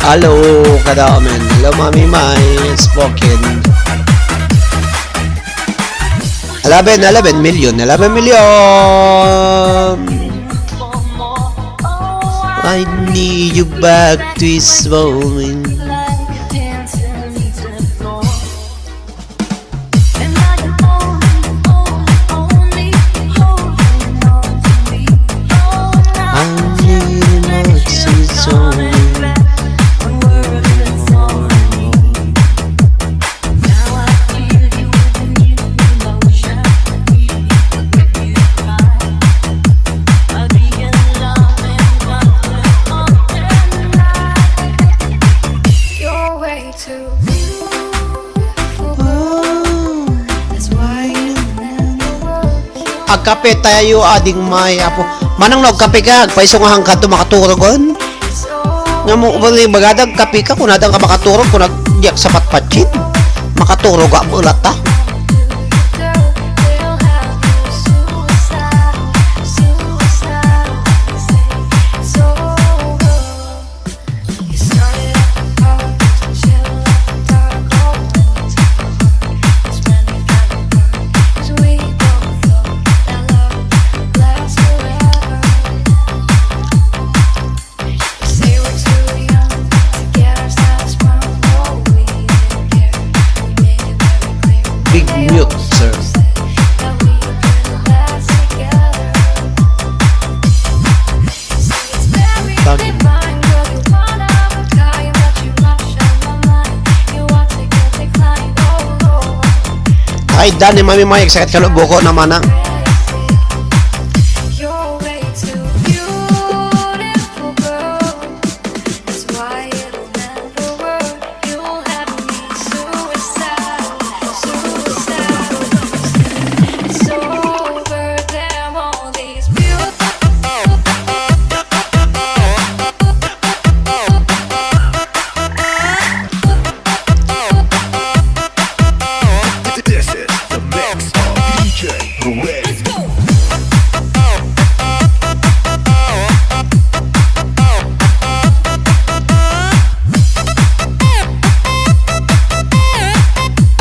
Hello, kada amin. Hello, Mami Mai. Unspoken. Eleven, eleven million, eleven million. I need you back this morning. I need you back this morning. Agkape tayo, Ading Mai, Apo. Manang no agkape ka, agpaiso nga hangkato makaturogon. Nga mo, wala yung bagada, agkape ka, kung nadang ka makaturog, kung nag-, diak sa patpatsit, makaturog ka, bulat ta. Big mute, sir. Tagi. Ay, Dani, Mami Mike, sakit ka luboko naman, ah. This is the mix of D J Ray.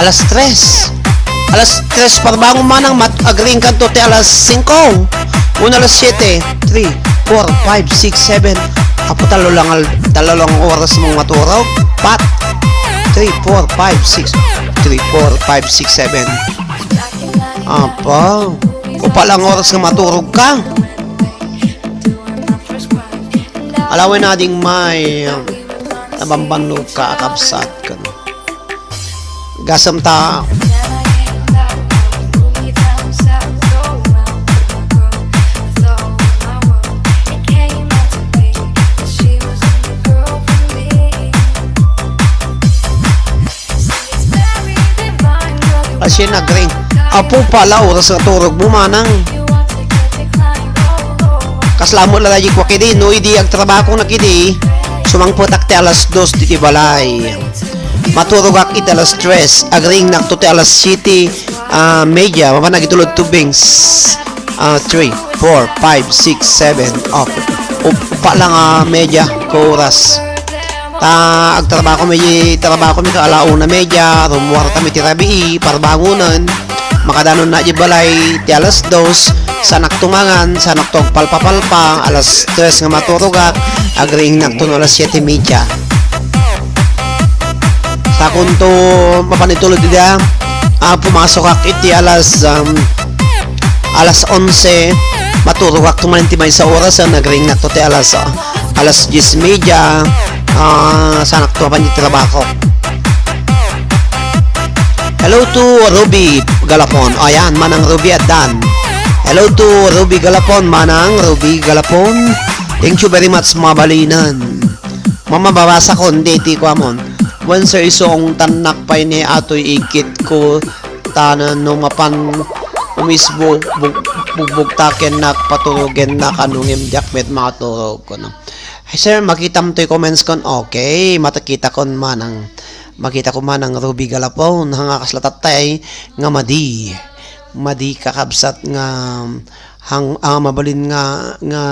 Alas tres. Alas tres, parbangon manang mat-, agriing kanto ti alas singko. Una alas siyete. Three, four, five, six, seven. Apo, talo lang al-, talo lang oras mong maturog. Pat. Three, four, five, six. Three, four, five, six, seven. Apo. Upa lang oras nga maturog ka. Alaway na ding may, ah, nabambannog ka, akabsat ka. Gasam ta. Alas siyete nagring. Apo pala, oras nga turog mo, manang. Kasla mo la daydi ko kidi, no, idi agtrabaho na kidi, sumangpetak ti alas dos diti balay. Maturogak iti alas tres, agriingnak to ti alas siyete, ah, media, mapan agitulod tubings. Ah, three, four, five, six, seven. Oh, up-, upat lang, ah, media ko oras. Ta agtrabaho mi, trabaho mi ka ala una media, rummuar kami ti rabii, parbangonen. Makadanon na di balay ti alas dos, sanak tumangan, sanak to agpalpapalpa, alas tres nga maturogak, agriingnak to no alas siyete media. Sakon to mapanitulod ida, ah, pumasokak iti alas, um, alas onse, maturogak tuman ti maysa oras, ah, nagriingnak to ti alas, ah, alas dies media, ah, sanak to mapan ti trabaho. Hello to Ruby Galapon. Ayan, Manang Ruby, addan. Hello to Ruby Galapon, Manang Ruby Galapon. Thank you very much, mabalinen. Mamababasa ko, hindi, ti kuamon. Wen, sir, isuongtannak pay ni atoy ikit ko, ta no mapan umisbo, bug-, bugbugtakennak, paturogennak, ano ngem diak met makaturog, kuno. Ay, sir, makitam toy comments kon. Okay, matakita kon manang, makita ko manang Ruby Galapon, nga kasla tattay nga madi. Madi kakabsat nga hang-, ah, mabalin nga, nga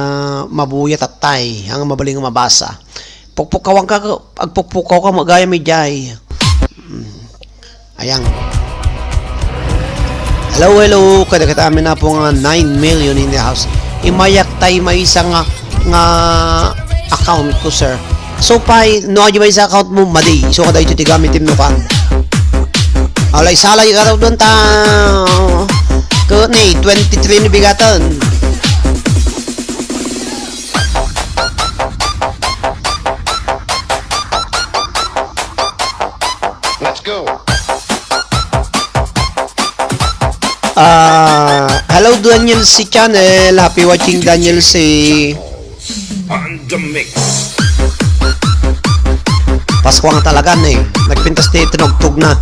mabuya tattay, nga mabalin nga mabasa. Pukpukawan ka, agpukpukaw ka, magayam idiay. Mm. Ayan. Hello, hello. Kada kita amin na po nga nine million in the house. Imayak tay maysa nga, nga account ko, sir. So, pay, no, adi maysa account mo, madi. So, kada ito ti gamitin mo kan. Alay, salay ka raw doon ta. Kani, twenty-three ni bigatan. Let's go. Ah, hello, Daniel C Channel. Happy watching, Daniel C. On the mix. Pasko nga talaga, eh. Nagpintas ti tinugtog na.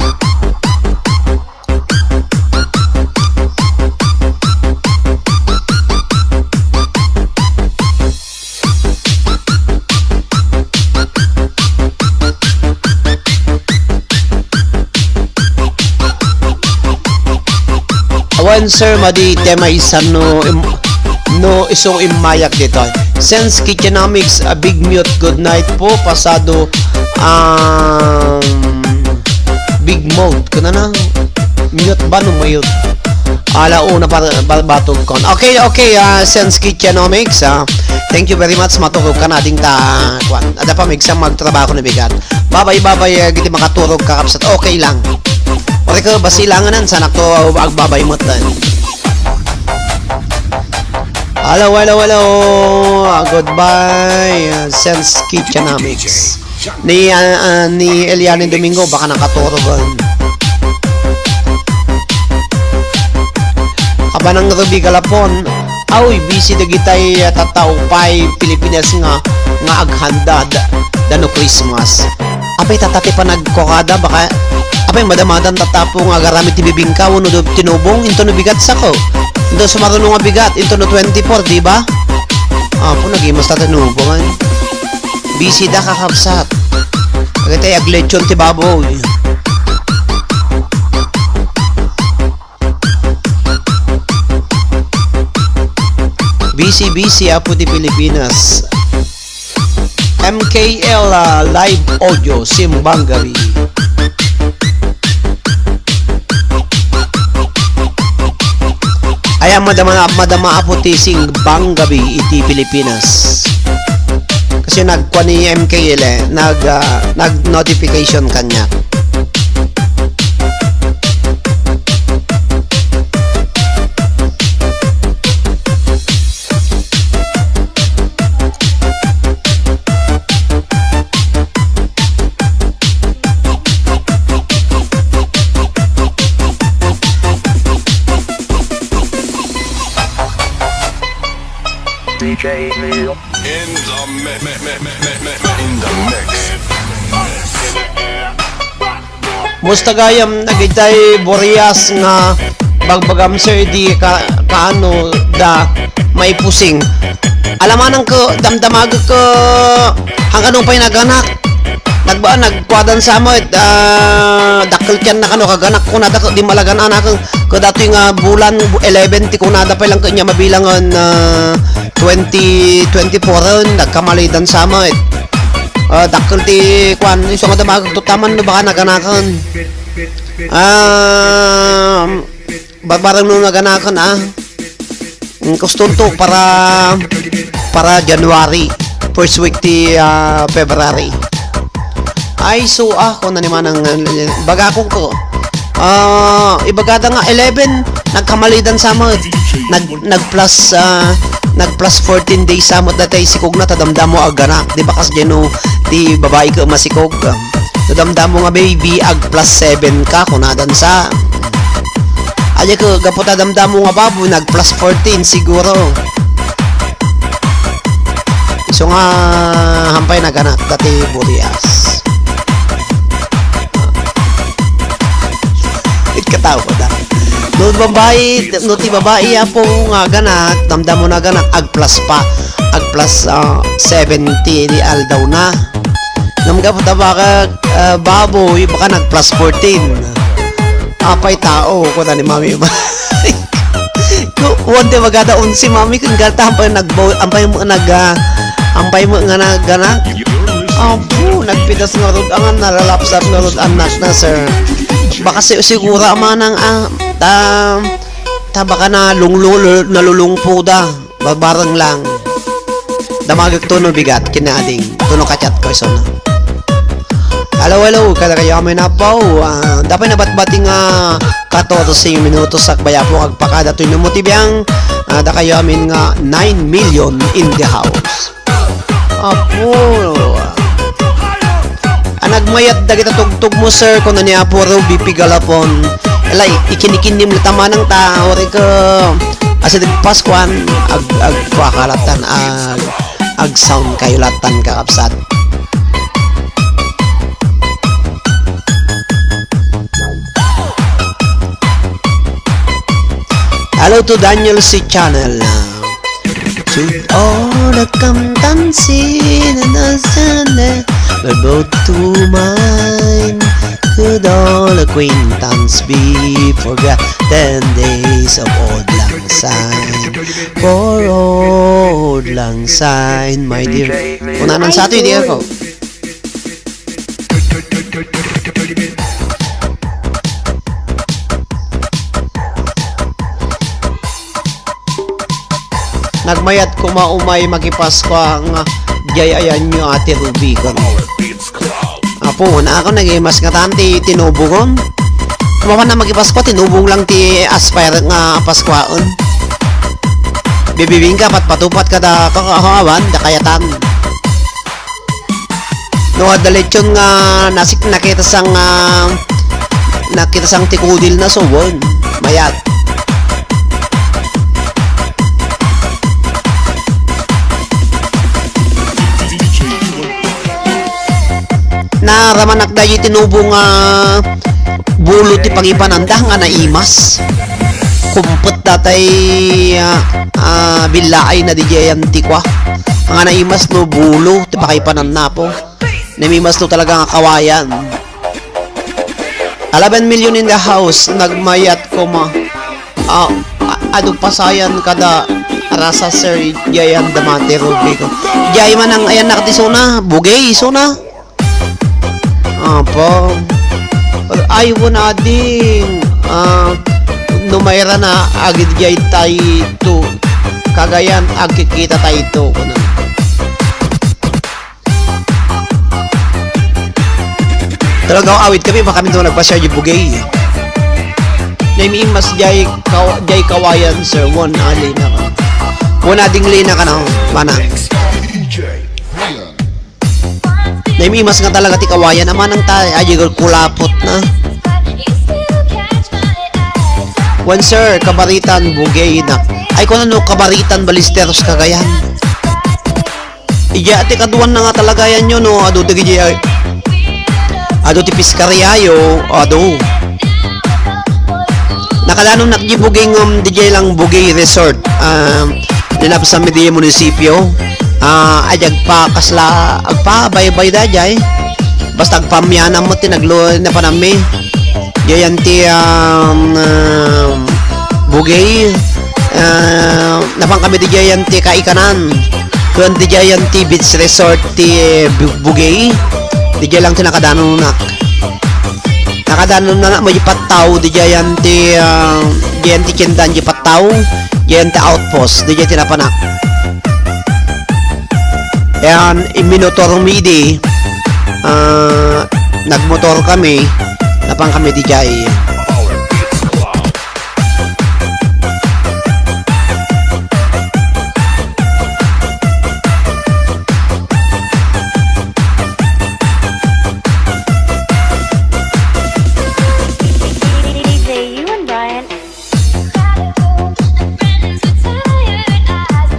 Awan, sir, madi tema isan no im-, no iso immayak ditoy. Sense Kitchenomics, a big mute. Good night po, pasado, um, big mode. Kuna na, mute ba no mute? Ala una para, para batog kon. Okay, okay, ah, Sense Kitchenomics, ah. Thank you very much. Maturog ka na ding ta, kwan. Ada pa, may isang magtrabaho na bigat. Babay, babay, eh, giti makaturog ka, kapsat. Okay lang. Pare ko, basilanganan, sanak to, agbabay mo tan. Hello, hello, hello. Ah, goodbye, ah, Sense Kitchenomics. Ni, ah, ah, ni Eliane Domingo, baka nakaturogan. Aba nang Ruby Galapon, awi, busy dagitay, ah, tattao pay Pilipinas nga, nga aghandad da no Christmas. Apay, tatta ti panagkukada, baka, apay, madamadan tattapo nga agaramid ti bibingka wenno do-, tinubong, into no bigat sako. Into sumaruno nga bigat, into no twenty-four, di ba? Apo, nagimas ta tinubong, ay. Busy da, kakabsat. Agitay aglechon ti baboy. Busy, busy, apo ti Pilipinas. M K L, ah, live audio, simbang gabi. Ay, ang madama, madama, apo ti simbang gabi iti Pilipinas. Kasi nagkua ni M K L, eh, nag, ah, nag-notification kanya. D J Neil. In the mi-, mi-, mi-, mi-, mi-, mi-, mi-, in the mix. Musta gayam dagitay burias nga bagbagam, sir, idi ka, kaano da maipusing? Alamananko, damdamagko, hangkano pay naganak? Nagba-, nagkuadan sa met, ah, dakkel tian na kano, kaganak ko na, dak-, di malagan-anaken, kadatoy nga bulan, eleven ti kunada pay lang kanya mabilangan, ah, twenty twenty-four-en, nagkamalidan sa met. Ah, dakkel ti kuan, isu nga damagek to taman no baka naganaken. Ah, barbareng no naganaken, ah. Mm, kustonto para, para January, first week ti, ah, February. Ay, so, ah, kung nanimanang, ah, bagakon ko. Ah, ibagada nga eleven, nagkamalidan sa met. Nag-, nag-plus, ah, nag-plus fourteen days sa met datay sikog na, ta damdamo aganak. Di ba kas dyan, no, ti babai ko masikog? Nadamdamo nga baby, ag plus seven ka, kunadan sa. Aya ko, gapu ta damdamo nga baboy, nag plus fourteen siguro. Isu nga, hampay naganak, dati burias. Ikatawa da. No babai, no ti babai, apo, nga ganak, damdamo na ganak, ag plus pa, ag plus, ah, seventy di aldaw na. Ngem gapu ta baka, ah, baboy, baka nag plus fourteen. Apay tao, kuna ni Mami. Ku-, wan ti magada onse, Mami, ken galta, ampay nagbo-, ampay mo nag, ah, ampay mo nga nag-, anak. Apo, nagpidas nga rud-, ang nalalapsap nga rud-, anak na, sir. Baka si-, sigura manang, ah, ta, ta baka nalunglo-, nalulungpo da. Barbareng lang. Damagek to no bigat, kinaading. To no kachat ko, iso na. Hello, hello. Kada kayo amin na po. Ah, dapat nabatbati nga katorse minutos sakbay apo agpakada to no motibiang. Ah, da kayo amin nga nine million in the house. Apo. Ah, nagmayat dagita tugtog mo, sir, kuna ni Apo Ruby Pigalapon. Elay, ikinikinnim la tamanang ta, ori ko. Asi di Paskuan, ag, ag, kuaka latan, ag, ag sound kayo latan, kakabsat. Hello to Daniel C Channel. Kud all the kamtansi na nasane, but both to mine. Could all acquaintance be forgotten days of auld lang syne? For auld lang syne, my dear. Unanan sa ato, di ako. Nagmayat koma umay makipaskua nga diay ayanyo, Ate Ruby, kon. Apo, na ako nagimas nga tan ti tinubongon. Mapan na makipaskua, tinubong lang ti aspire nga Paskuaon. Bibibingka, patpatupat kada kakahawan, da kayatan. No, adda lechon nga nasik-, nakita sang, ah, nakita sang ti kudil na suwon. Mayat. Naramanak dayi tinubong nga bulo ti pangipananda nga naimas. Kumpet datay, ah, ah, billaay na di diay antikua. Nga naimas no bulo ti pakaipananna, apo. Naimas no talaga nga kawayan. Eleven million in the house, nagmayat koma. Ah, a-, adu pasayan kada rasa, sir, diay anda mati Ruby ko. Diay man ang ayan nakati sona, bugay, sona. Apo. Ay, wen ading, ah, no mairana agid jay tayto. Kagayan, agkikita tayto, kuno. Talaga, awit kami, baka minsan nagpasya di bugay. Naimas jay kaw-, jay kawayan, sir. Wen, ali na ka. Wen, ading lina ka na, mana. Naimas nga talaga ti kawayan, amanang ta, ay, kulapot na. Wen, sir, kabaritan, bugay na. Ay, kung ano, kabaritan, balisteros, kagayan. Ija, ti kaduan na nga talaga yan yun, no? Adu, dagiti, ay, Adu ti Piscariayo, adu. Nakadanonak di Bugey ngem didiay lang Bugey Resort. Ah, linapsan mi di munisipyo. Ah, ay agpakasla, agpabaybay daydiay. Basta agpamianam met ti naglu-, napanam mi. Diayan ti, um, um, Bugey. Ah, napan kami diayan ti kaikanan. Ken diayan ti beach resort ti Bu-, Bugey. Diay lang ti nakadanonak. Nakadanonak met di Pattaw, diayan ti, ah, diayan ti tiendahan di Pattaw, diayan ti outpost, diay ti napanak. Ayan, iminotor mi idi, ah, nagmotor kami, napan kami diay.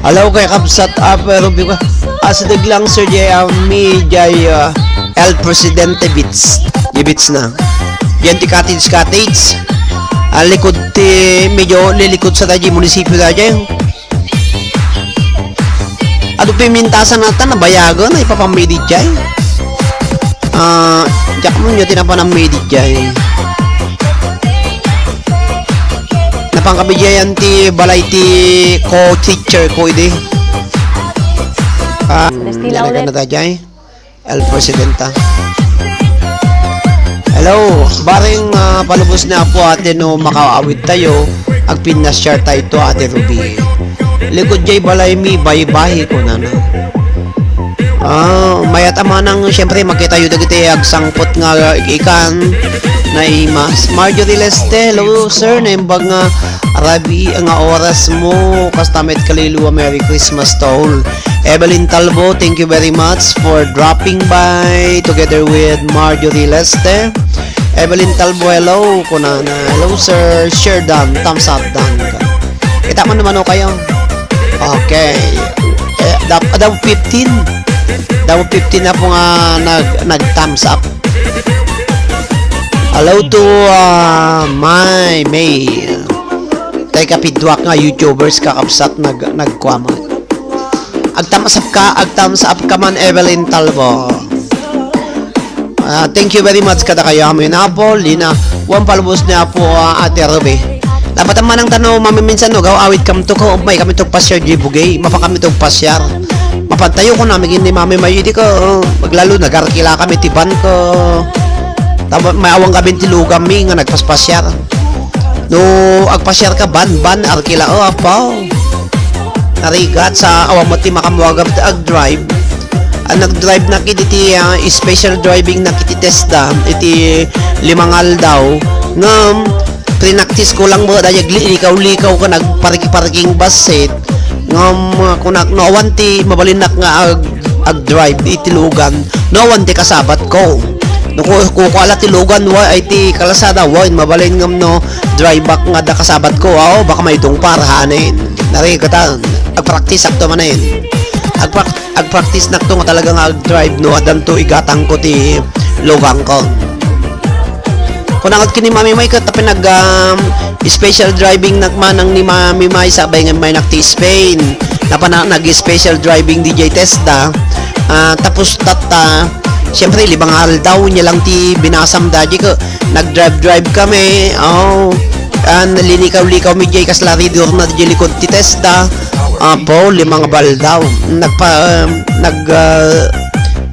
Hello, kakabsat, ah, pero bi-, ah, sideg lang, sir, diay, ah, mi, diay, ah, El Presidente Beach. Diay beach na. Diay ti cottage, cottage. Ah, likod ti, medyo lilikod sa daydiay munisipyo daydiay. Adu pimintasan nata, nabayagen, ay papammi diay. Ah, diak mo nyo tinapanammi diay. Napan kami diayan ti balay ti co-teacher ko idi. Ah, Christina nalagan ulit. Na tayo diay. El Presidenta. Hello, bareng, ah, palubos ni Apo Ate no makaawid tayo, agpinasyar tayo to Ate Ruby. Likod jay balay mi, baybayi, kunana. Ah, mayat a manang, siyempre, makitayo dagiti agsangpot nga ikan, naimas. Marjorie Leste, hello, sir, naimbag nga rabii nga oras mo, kasta met kalilua, Merry Christmas to all. Evelyn Talbo, thank you very much for dropping by together with Marjorie Leste. Evelyn Talbo, hello, kunana. Hello, sir. Share done. Thumbs up done. Kita mo naman, o kayo? Okay. Eh, dap-, daw fifteen. Daw fifteen na po nga nag, nag-thumbs up. Hello to, uh, my May. Tay kapidwak nga YouTubers, kakabsat, nag-, nagkuaman. Ag-thumbs up ka, ag-thumbs up ka man, Evelyn Talbo. Ah, thank you very much kadakayo, amin Apo, Lina, wan palubos ni Apo, ah, Ate Ruby. Dapat ang manang tano, mamiminsan, no, gaw awit kam to ko, may kami to pasyar, di bugay, mapa kami to pasyar. Mapantayo ko namin ni Mami Mayu, di ko, oh, maglalo, nagarkila kami, tiban ko. Tapos, may awang kami, tilugan mi, nga nagpaspasyar. No, agpasyar ka, ban, ban, arkila, oh, apaw. Narigat sa awan mo ti makamuagab ti agdrive. Ang nagdrive na kiti ti, ah, special driving na kiti TESDA, iti limang aldaw. Ngem, prinaktis ko lang mo, dayag likaw-likaw ka nagparking-parking basit. Ngem, ah, kunak, no, awan ti mabalinnak nga ag-, agdrive iti lugan, no, awan ti kasabat ko. No, ku-, kukuala ti lugan, wa, ay ti kalasada, wa, mabalin ngem no, drive back nga da kasabat ko, aw, baka maidong para, hanen. Narigatan, agpraktis akto manen. Agprak-, agpraktis nakto nga talaga nga agdrive, no, adanto igatang ko ti lugan ko. Kunangat kini Mami May ket ta pinag, um, special driving nak manang ni Mami May sabay nga may nak ti Spain. Napana nag-special driving D J TESDA. Ah, tapos tatta, siyempre, libang aldaw niya lang ti binasam da, di ko, nag-drive-drive kami. Oh, ah, nalinikaw-likaw mi di kasla ridor na di likod ti TESDA. Apo, limang baldaw. Nagpa-, um, nag-, ah,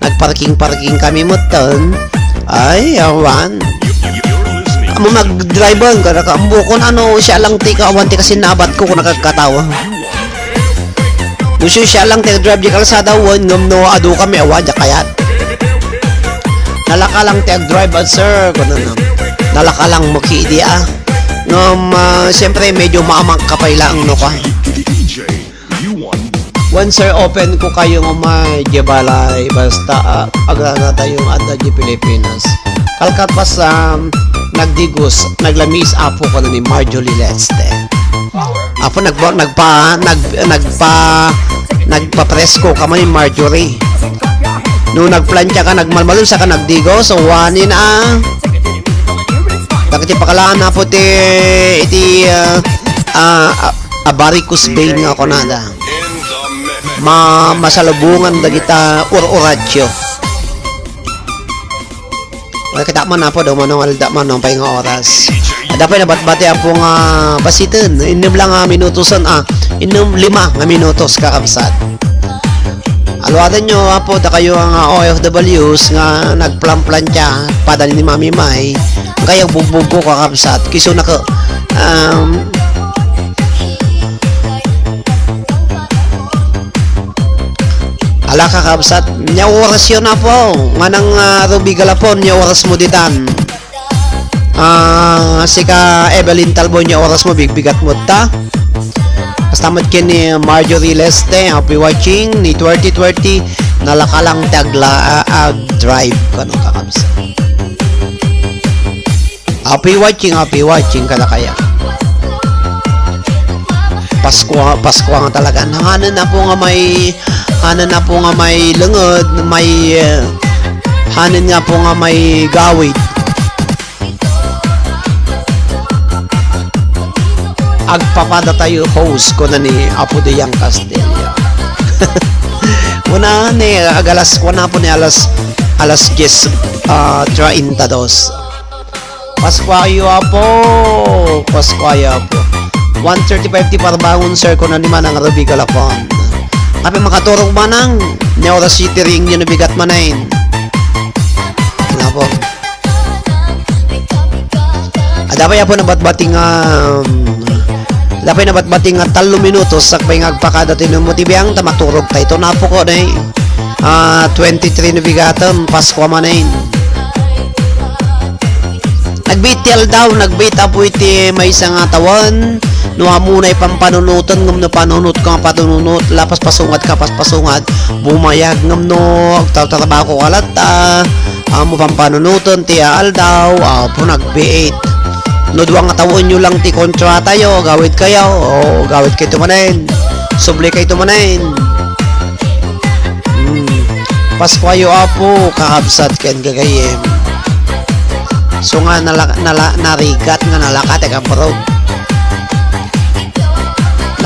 nagparking-parking kami metten. Ay, awan. Amo mag-drive-an ka, nakaambukon, ano, siya lang ti kaawan ti kasinabat ko, kung nakagkatawa. No siya, siya lang ti drive di kalsada, wen, ngem no, adu kami, awan, di kayat. Nalaka lang ti drive-an, sir, kuno na. Nalaka lang mo ki di, ah. Ngem, ah, siyempre, medyo maamang ka pa ilang, no, ka. Once, sir, open ko kayo nga may di balay, basta, ah, agrana tayo nga adda di Pilipinas. Kalkapas, um, nagdigos, naglamis, apo ko na ni Marjorie Leste. Apo, nagpa-, nagpa-, nag-, nagpa-, nagpapresko ka man ni Marjorie. No nagplancha ka, nagmalmalon sa ka, nagdigo, so wanin a. Dagiti pakalaan, Apo, ti, iti, ah, ah, ah, varicose vein nga kunada. Ma-, masalubongan dagita ur-uratio. Ay, kita man, Apo, daw manong alda man, no, pay nga oras. Adda pay nabatbati, Apo, nga basiten. Innem lang nga minutosen, ah, innem, lima nga minutos, kakabsat. Aluaden nyo, Apo, dakayo nga O F Ws nga nagplanplancha, pada ni Mami May, kaya bugbugko, kakabsat. Kiso na ka, um, Ala, kakabsat, nia oras yo, Apo. Manang, ah, Ruby Galapon, nia oras mo ditan. Ah, sika Evelyn Talboy, nia oras mo, bigbigat mo ta. Basta met ken ni Marjorie Leste, happy watching, ni twenty twenty, nalaka lang ti agla-, ah, ag-drive, kano, kakabsat. Happy watching, happy watching kadakayo. Pasko, Pasko nga talaga. Hanen, Apo, nga may, hanen, Apo, nga may lenged, may, eh, hanen nga, Apo, nga may gawid. Agpapadatayo, host, kuna ni Apo Dayang Castilla. Kuna ni, agalas, kuna po ni alas, alas dies, ah, treinta dos. Paskuayo, Apo! Paskuayo, Apo. One thirty-five ti parbangon, sir, kuna ni Manang Ruby Galapon. Apay makaturog, Manang? Ni oras iti ring yun, bigat manen. Apo. Adda pay, Apo, nabatbati nga, um, adda pay nabatbati nga tallo minutos, sakbay nga agpakada ti inummo ti biang, ta maturog tayo. Ito na, Apo, ko, nay. Ah, twenty-three no bigatem, Pasko manen. Nagbiit ti aldaw, nagbiit, Apo, iti maysa nga tawen. No ammo nay pampanunoten, ngem no panunot ka nga panunot, la paspasungat ka, paspasungat, bumayag, ngem no agtartrabako ka latta, ammo pampanunoten ti aldaw, Apo, nagbiit. No dua nga tawenyo lang ti kontratayo, agawid kayo, o agawid kayo manen. Subli kayo manen. Hmm. Paskuayo, Apo, kakabsat ken gagayyem. So nga nala-, nala-, narigat nga nalaka ti kabrog.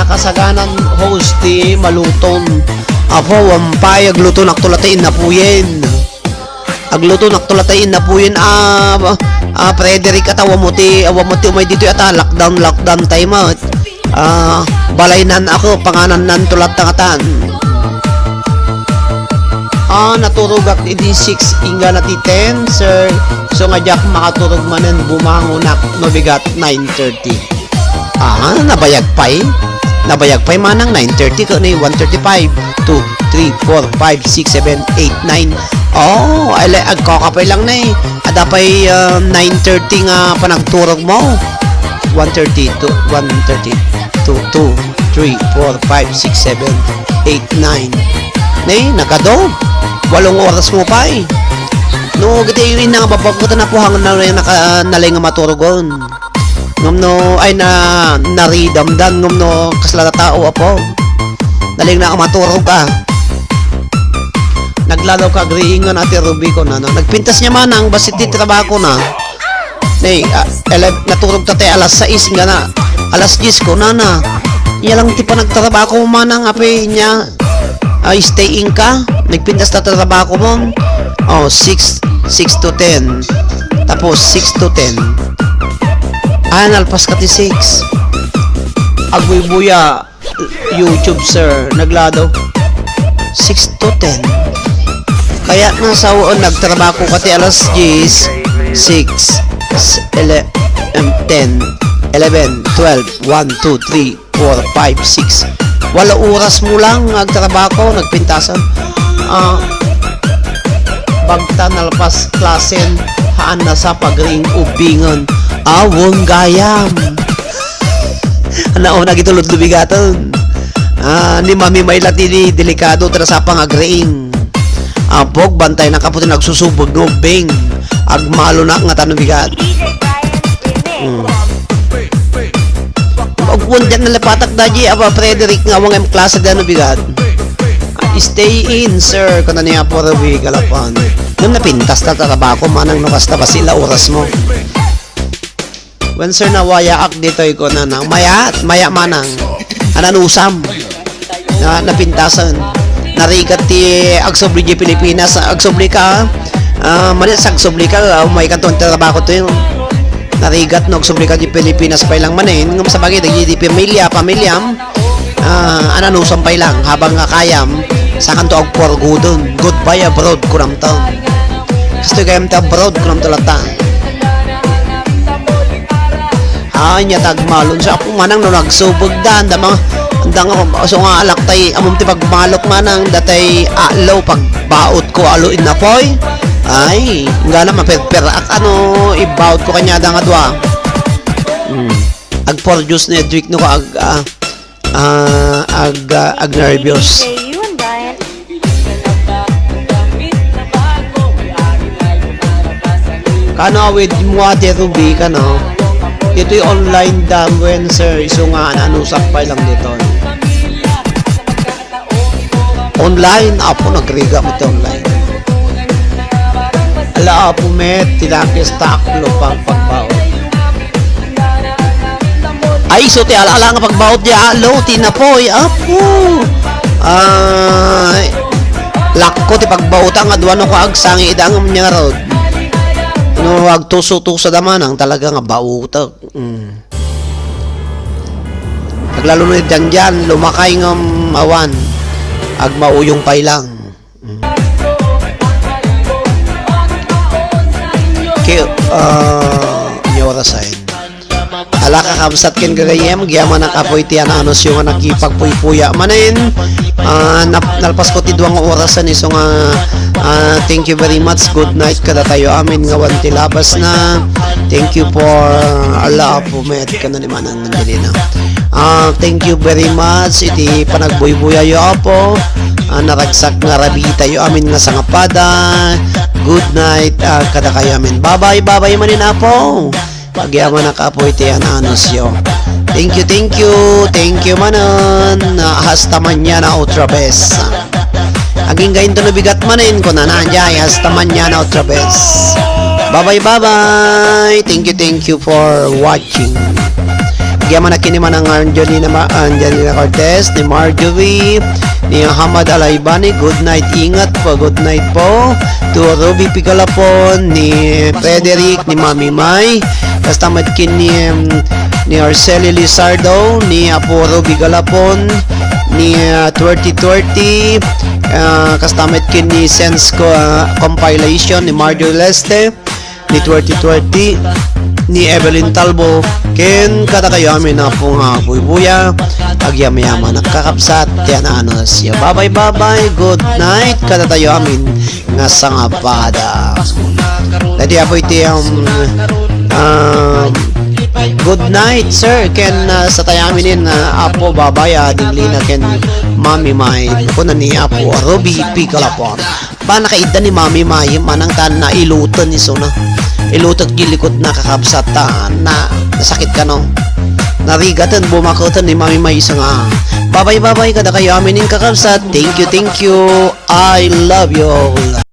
Nakasaganan host ti maluton. Apo, awan pay, aglutonakto latta ti innapuyen. Aglutonakto latta ti innapuyen, ah, ah, Frederick, ata awan mo ti, awan mo ti umay ditoy, ata lockdown, lockdown tayo met. Ah, balaynan ako, panganannanto latta ngatan. Ah, naturogak idi six, inggana ti ten, sir. So nga diak makaturog manen, bumangonak no bigat nine thirty. Ah, nabayag pay? Nabayag pay, Manang, nine thirty ken ni one thirty-five, two, three, four, five, six, seven, eight, nine. Oh, ay, agkaka pay lang, nay. Adda pay, ah, nine thirty nga panagturog mo. One thirty, two, one thirty, two, two, three, four, five, six, seven, eight, nine. Nay, nagadu. Walong oras mo pay. No, giti ina nga babag ko, tanapuhangan na rin naka-, nalay nga maturugon. Ngem no, ay, na, naridamdan, ngem no, kasla tao, Apo. Nalingna ka maturog ka. Nagladaw ka agriingan, Ate Ruby, ko na, no? Nagpintas niya manang, basit ti trabako na. Nay, ah, ele-, naturog ta ti alas sais, nga na. Alas dies ko na na. Iya lang ti panagtrabako manang, apay niya. Ay, staying ka? Nagpintas ta trabako mo? Oh, six, six to ten. Tapos, six to ten. Ah, nalpas ka ti six. Agbuybuya, YouTube, sir. Nagladaw. Six to ten. Kaya nga sa uon, nagtrabako ka ti alas dies, six, ele-, em, ten, eleven, twelve, one, two, three, four, five, six. Walo oras mo lang nga agtrabako, nagpintasan. Ah, bagta nalpas klasen, haan na sa pagring ubingan. Awong gayam. Nauna gitulod lubigaton. Ah, ni Mami May Latini, delikado, tara sa pangagriing. Apok, bantay na kaputi nagsusubog no bing. Agmalo na nga tano bigat. Mm. Agwan diyan nalapatak da di, Aba Frederick nga awang em klase da no bigat. Stay in, sir, kuna ni Apo Ruby Galapon. Ngem napintas ta trabahok manang no kasta basi la oras mo. Wen, sir, nawayaak ditoy kuna na. Maya, maya manang. Ananusam. Na, napintasan. Narigat ti agsubli di Pilipinas. Agsubli ka, ah, mali sa agsubli ka, ah, umay kanton trabaho to yun. Narigat no agsubli ka di Pilipinas pay lang manen. Ngem sa bagay, di, di pamilya, pamilyam. Ah, ananusam pay lang, habang nga kayam, sakanto agpuargudon. Goodbye abroad, kunamto. Kastoy gayam ti abroad, kunamto latta. Ay, nya tagmalon. Sa ako manang no nagsubog da, anda mga, anda nga, so nga alak tay, amom ti pagmalok manang, datay alo, pagbaot ko, alo inapoy. Ay, nga na maperperak, ano, ibaot ko kanya da nga dua. Hmm. Ag-produce ni Edric no ka, ag, ah, ah, ag, ah, ag-nervous. Kano with mo, Ate Ruby, kano? Ito'y online dam when, sir, iso nga, ano, sakpay lang dito. Online, apo, nagriga mo ti online. Ala, apo, met, tinakis taklo pang pagbaon. Ay, so ti ala-ala nga pagbaot di alo, ti napoy, apo. Ay, lakko ti pagbaota nga dua no kaagsangi ida nga munyarod. No, agtuso-tuso da manang talaga nga baota. Mm. Aglalo no diyan diyan, lumakay ngam awan. Agmauyong pay lang. Mm. Ki-, ah, ni oras ay. Ala kakabsat ken gagayyem, agyamanak apo iti ananusyo nga nakipagpuypuya manen. Ah, nap-, nalpas ko ti dua nga oras, iso nga, ah, thank you very much. Good night kadatayo amin nga awan ti labasna. Thank you for ala apo met, kano ni Manang Angelina. Ah, thank you very much iti panagbuybuyayo, apo. Ah, naragsak nga rabitayo amin nga sangapada. Good night, ah, kadakayo amin. Bye-bye, bye-bye manen, apo. Agyamanak apo iti ananusyo. Thank you, thank you, thank you manen. Ah, hasta mañana otra vez. Agingga into no bigat manen, kunana, jay, hasta mañana otra vez. Bye-bye, bye-bye. Thank you, thank you for watching. Agyamanak ken ni Manang Angelina Ma-, Angelina Cortez, ni Marjorie, ni Hamad Alaibani, good night, ingat po, good night po. To Ruby Pigalapon, ni Frederick, ni Mami Mai, kasta met ken ni, em, ni Arceli Lizardo, ni Apo Ruby Galapon, ni, ah, twenty twenty, ah, kasta met ken ni Sense Co-, ah, Compilation, ni Marjorie Leste, ni twenty twenty, ni Evelyn Talbo, ken kadakayo amin a pung-, ah, buybuya, agyamayaman a kakabsat, ti ananus. Ya, babay, babay, good night, kadatayo amin nga sangapada. Dati apo iti, um, um, good night, sir, ken, ah, sa tayo amin, ah, apo, babay, ah, dinglina, ken mami, may, kuna ni apo, Ruby P. Galapon. Ba, nakaidda ni Mami Mayem, manang ta nailuten isuna. Iluten ti likod na, kakabsat, ta na, nasakit kano. Narigaten, bumaketen ni Mami May isu nga. Babay-babay kadakayo amin ken kakabsat. Thank you, thank you. I love you all.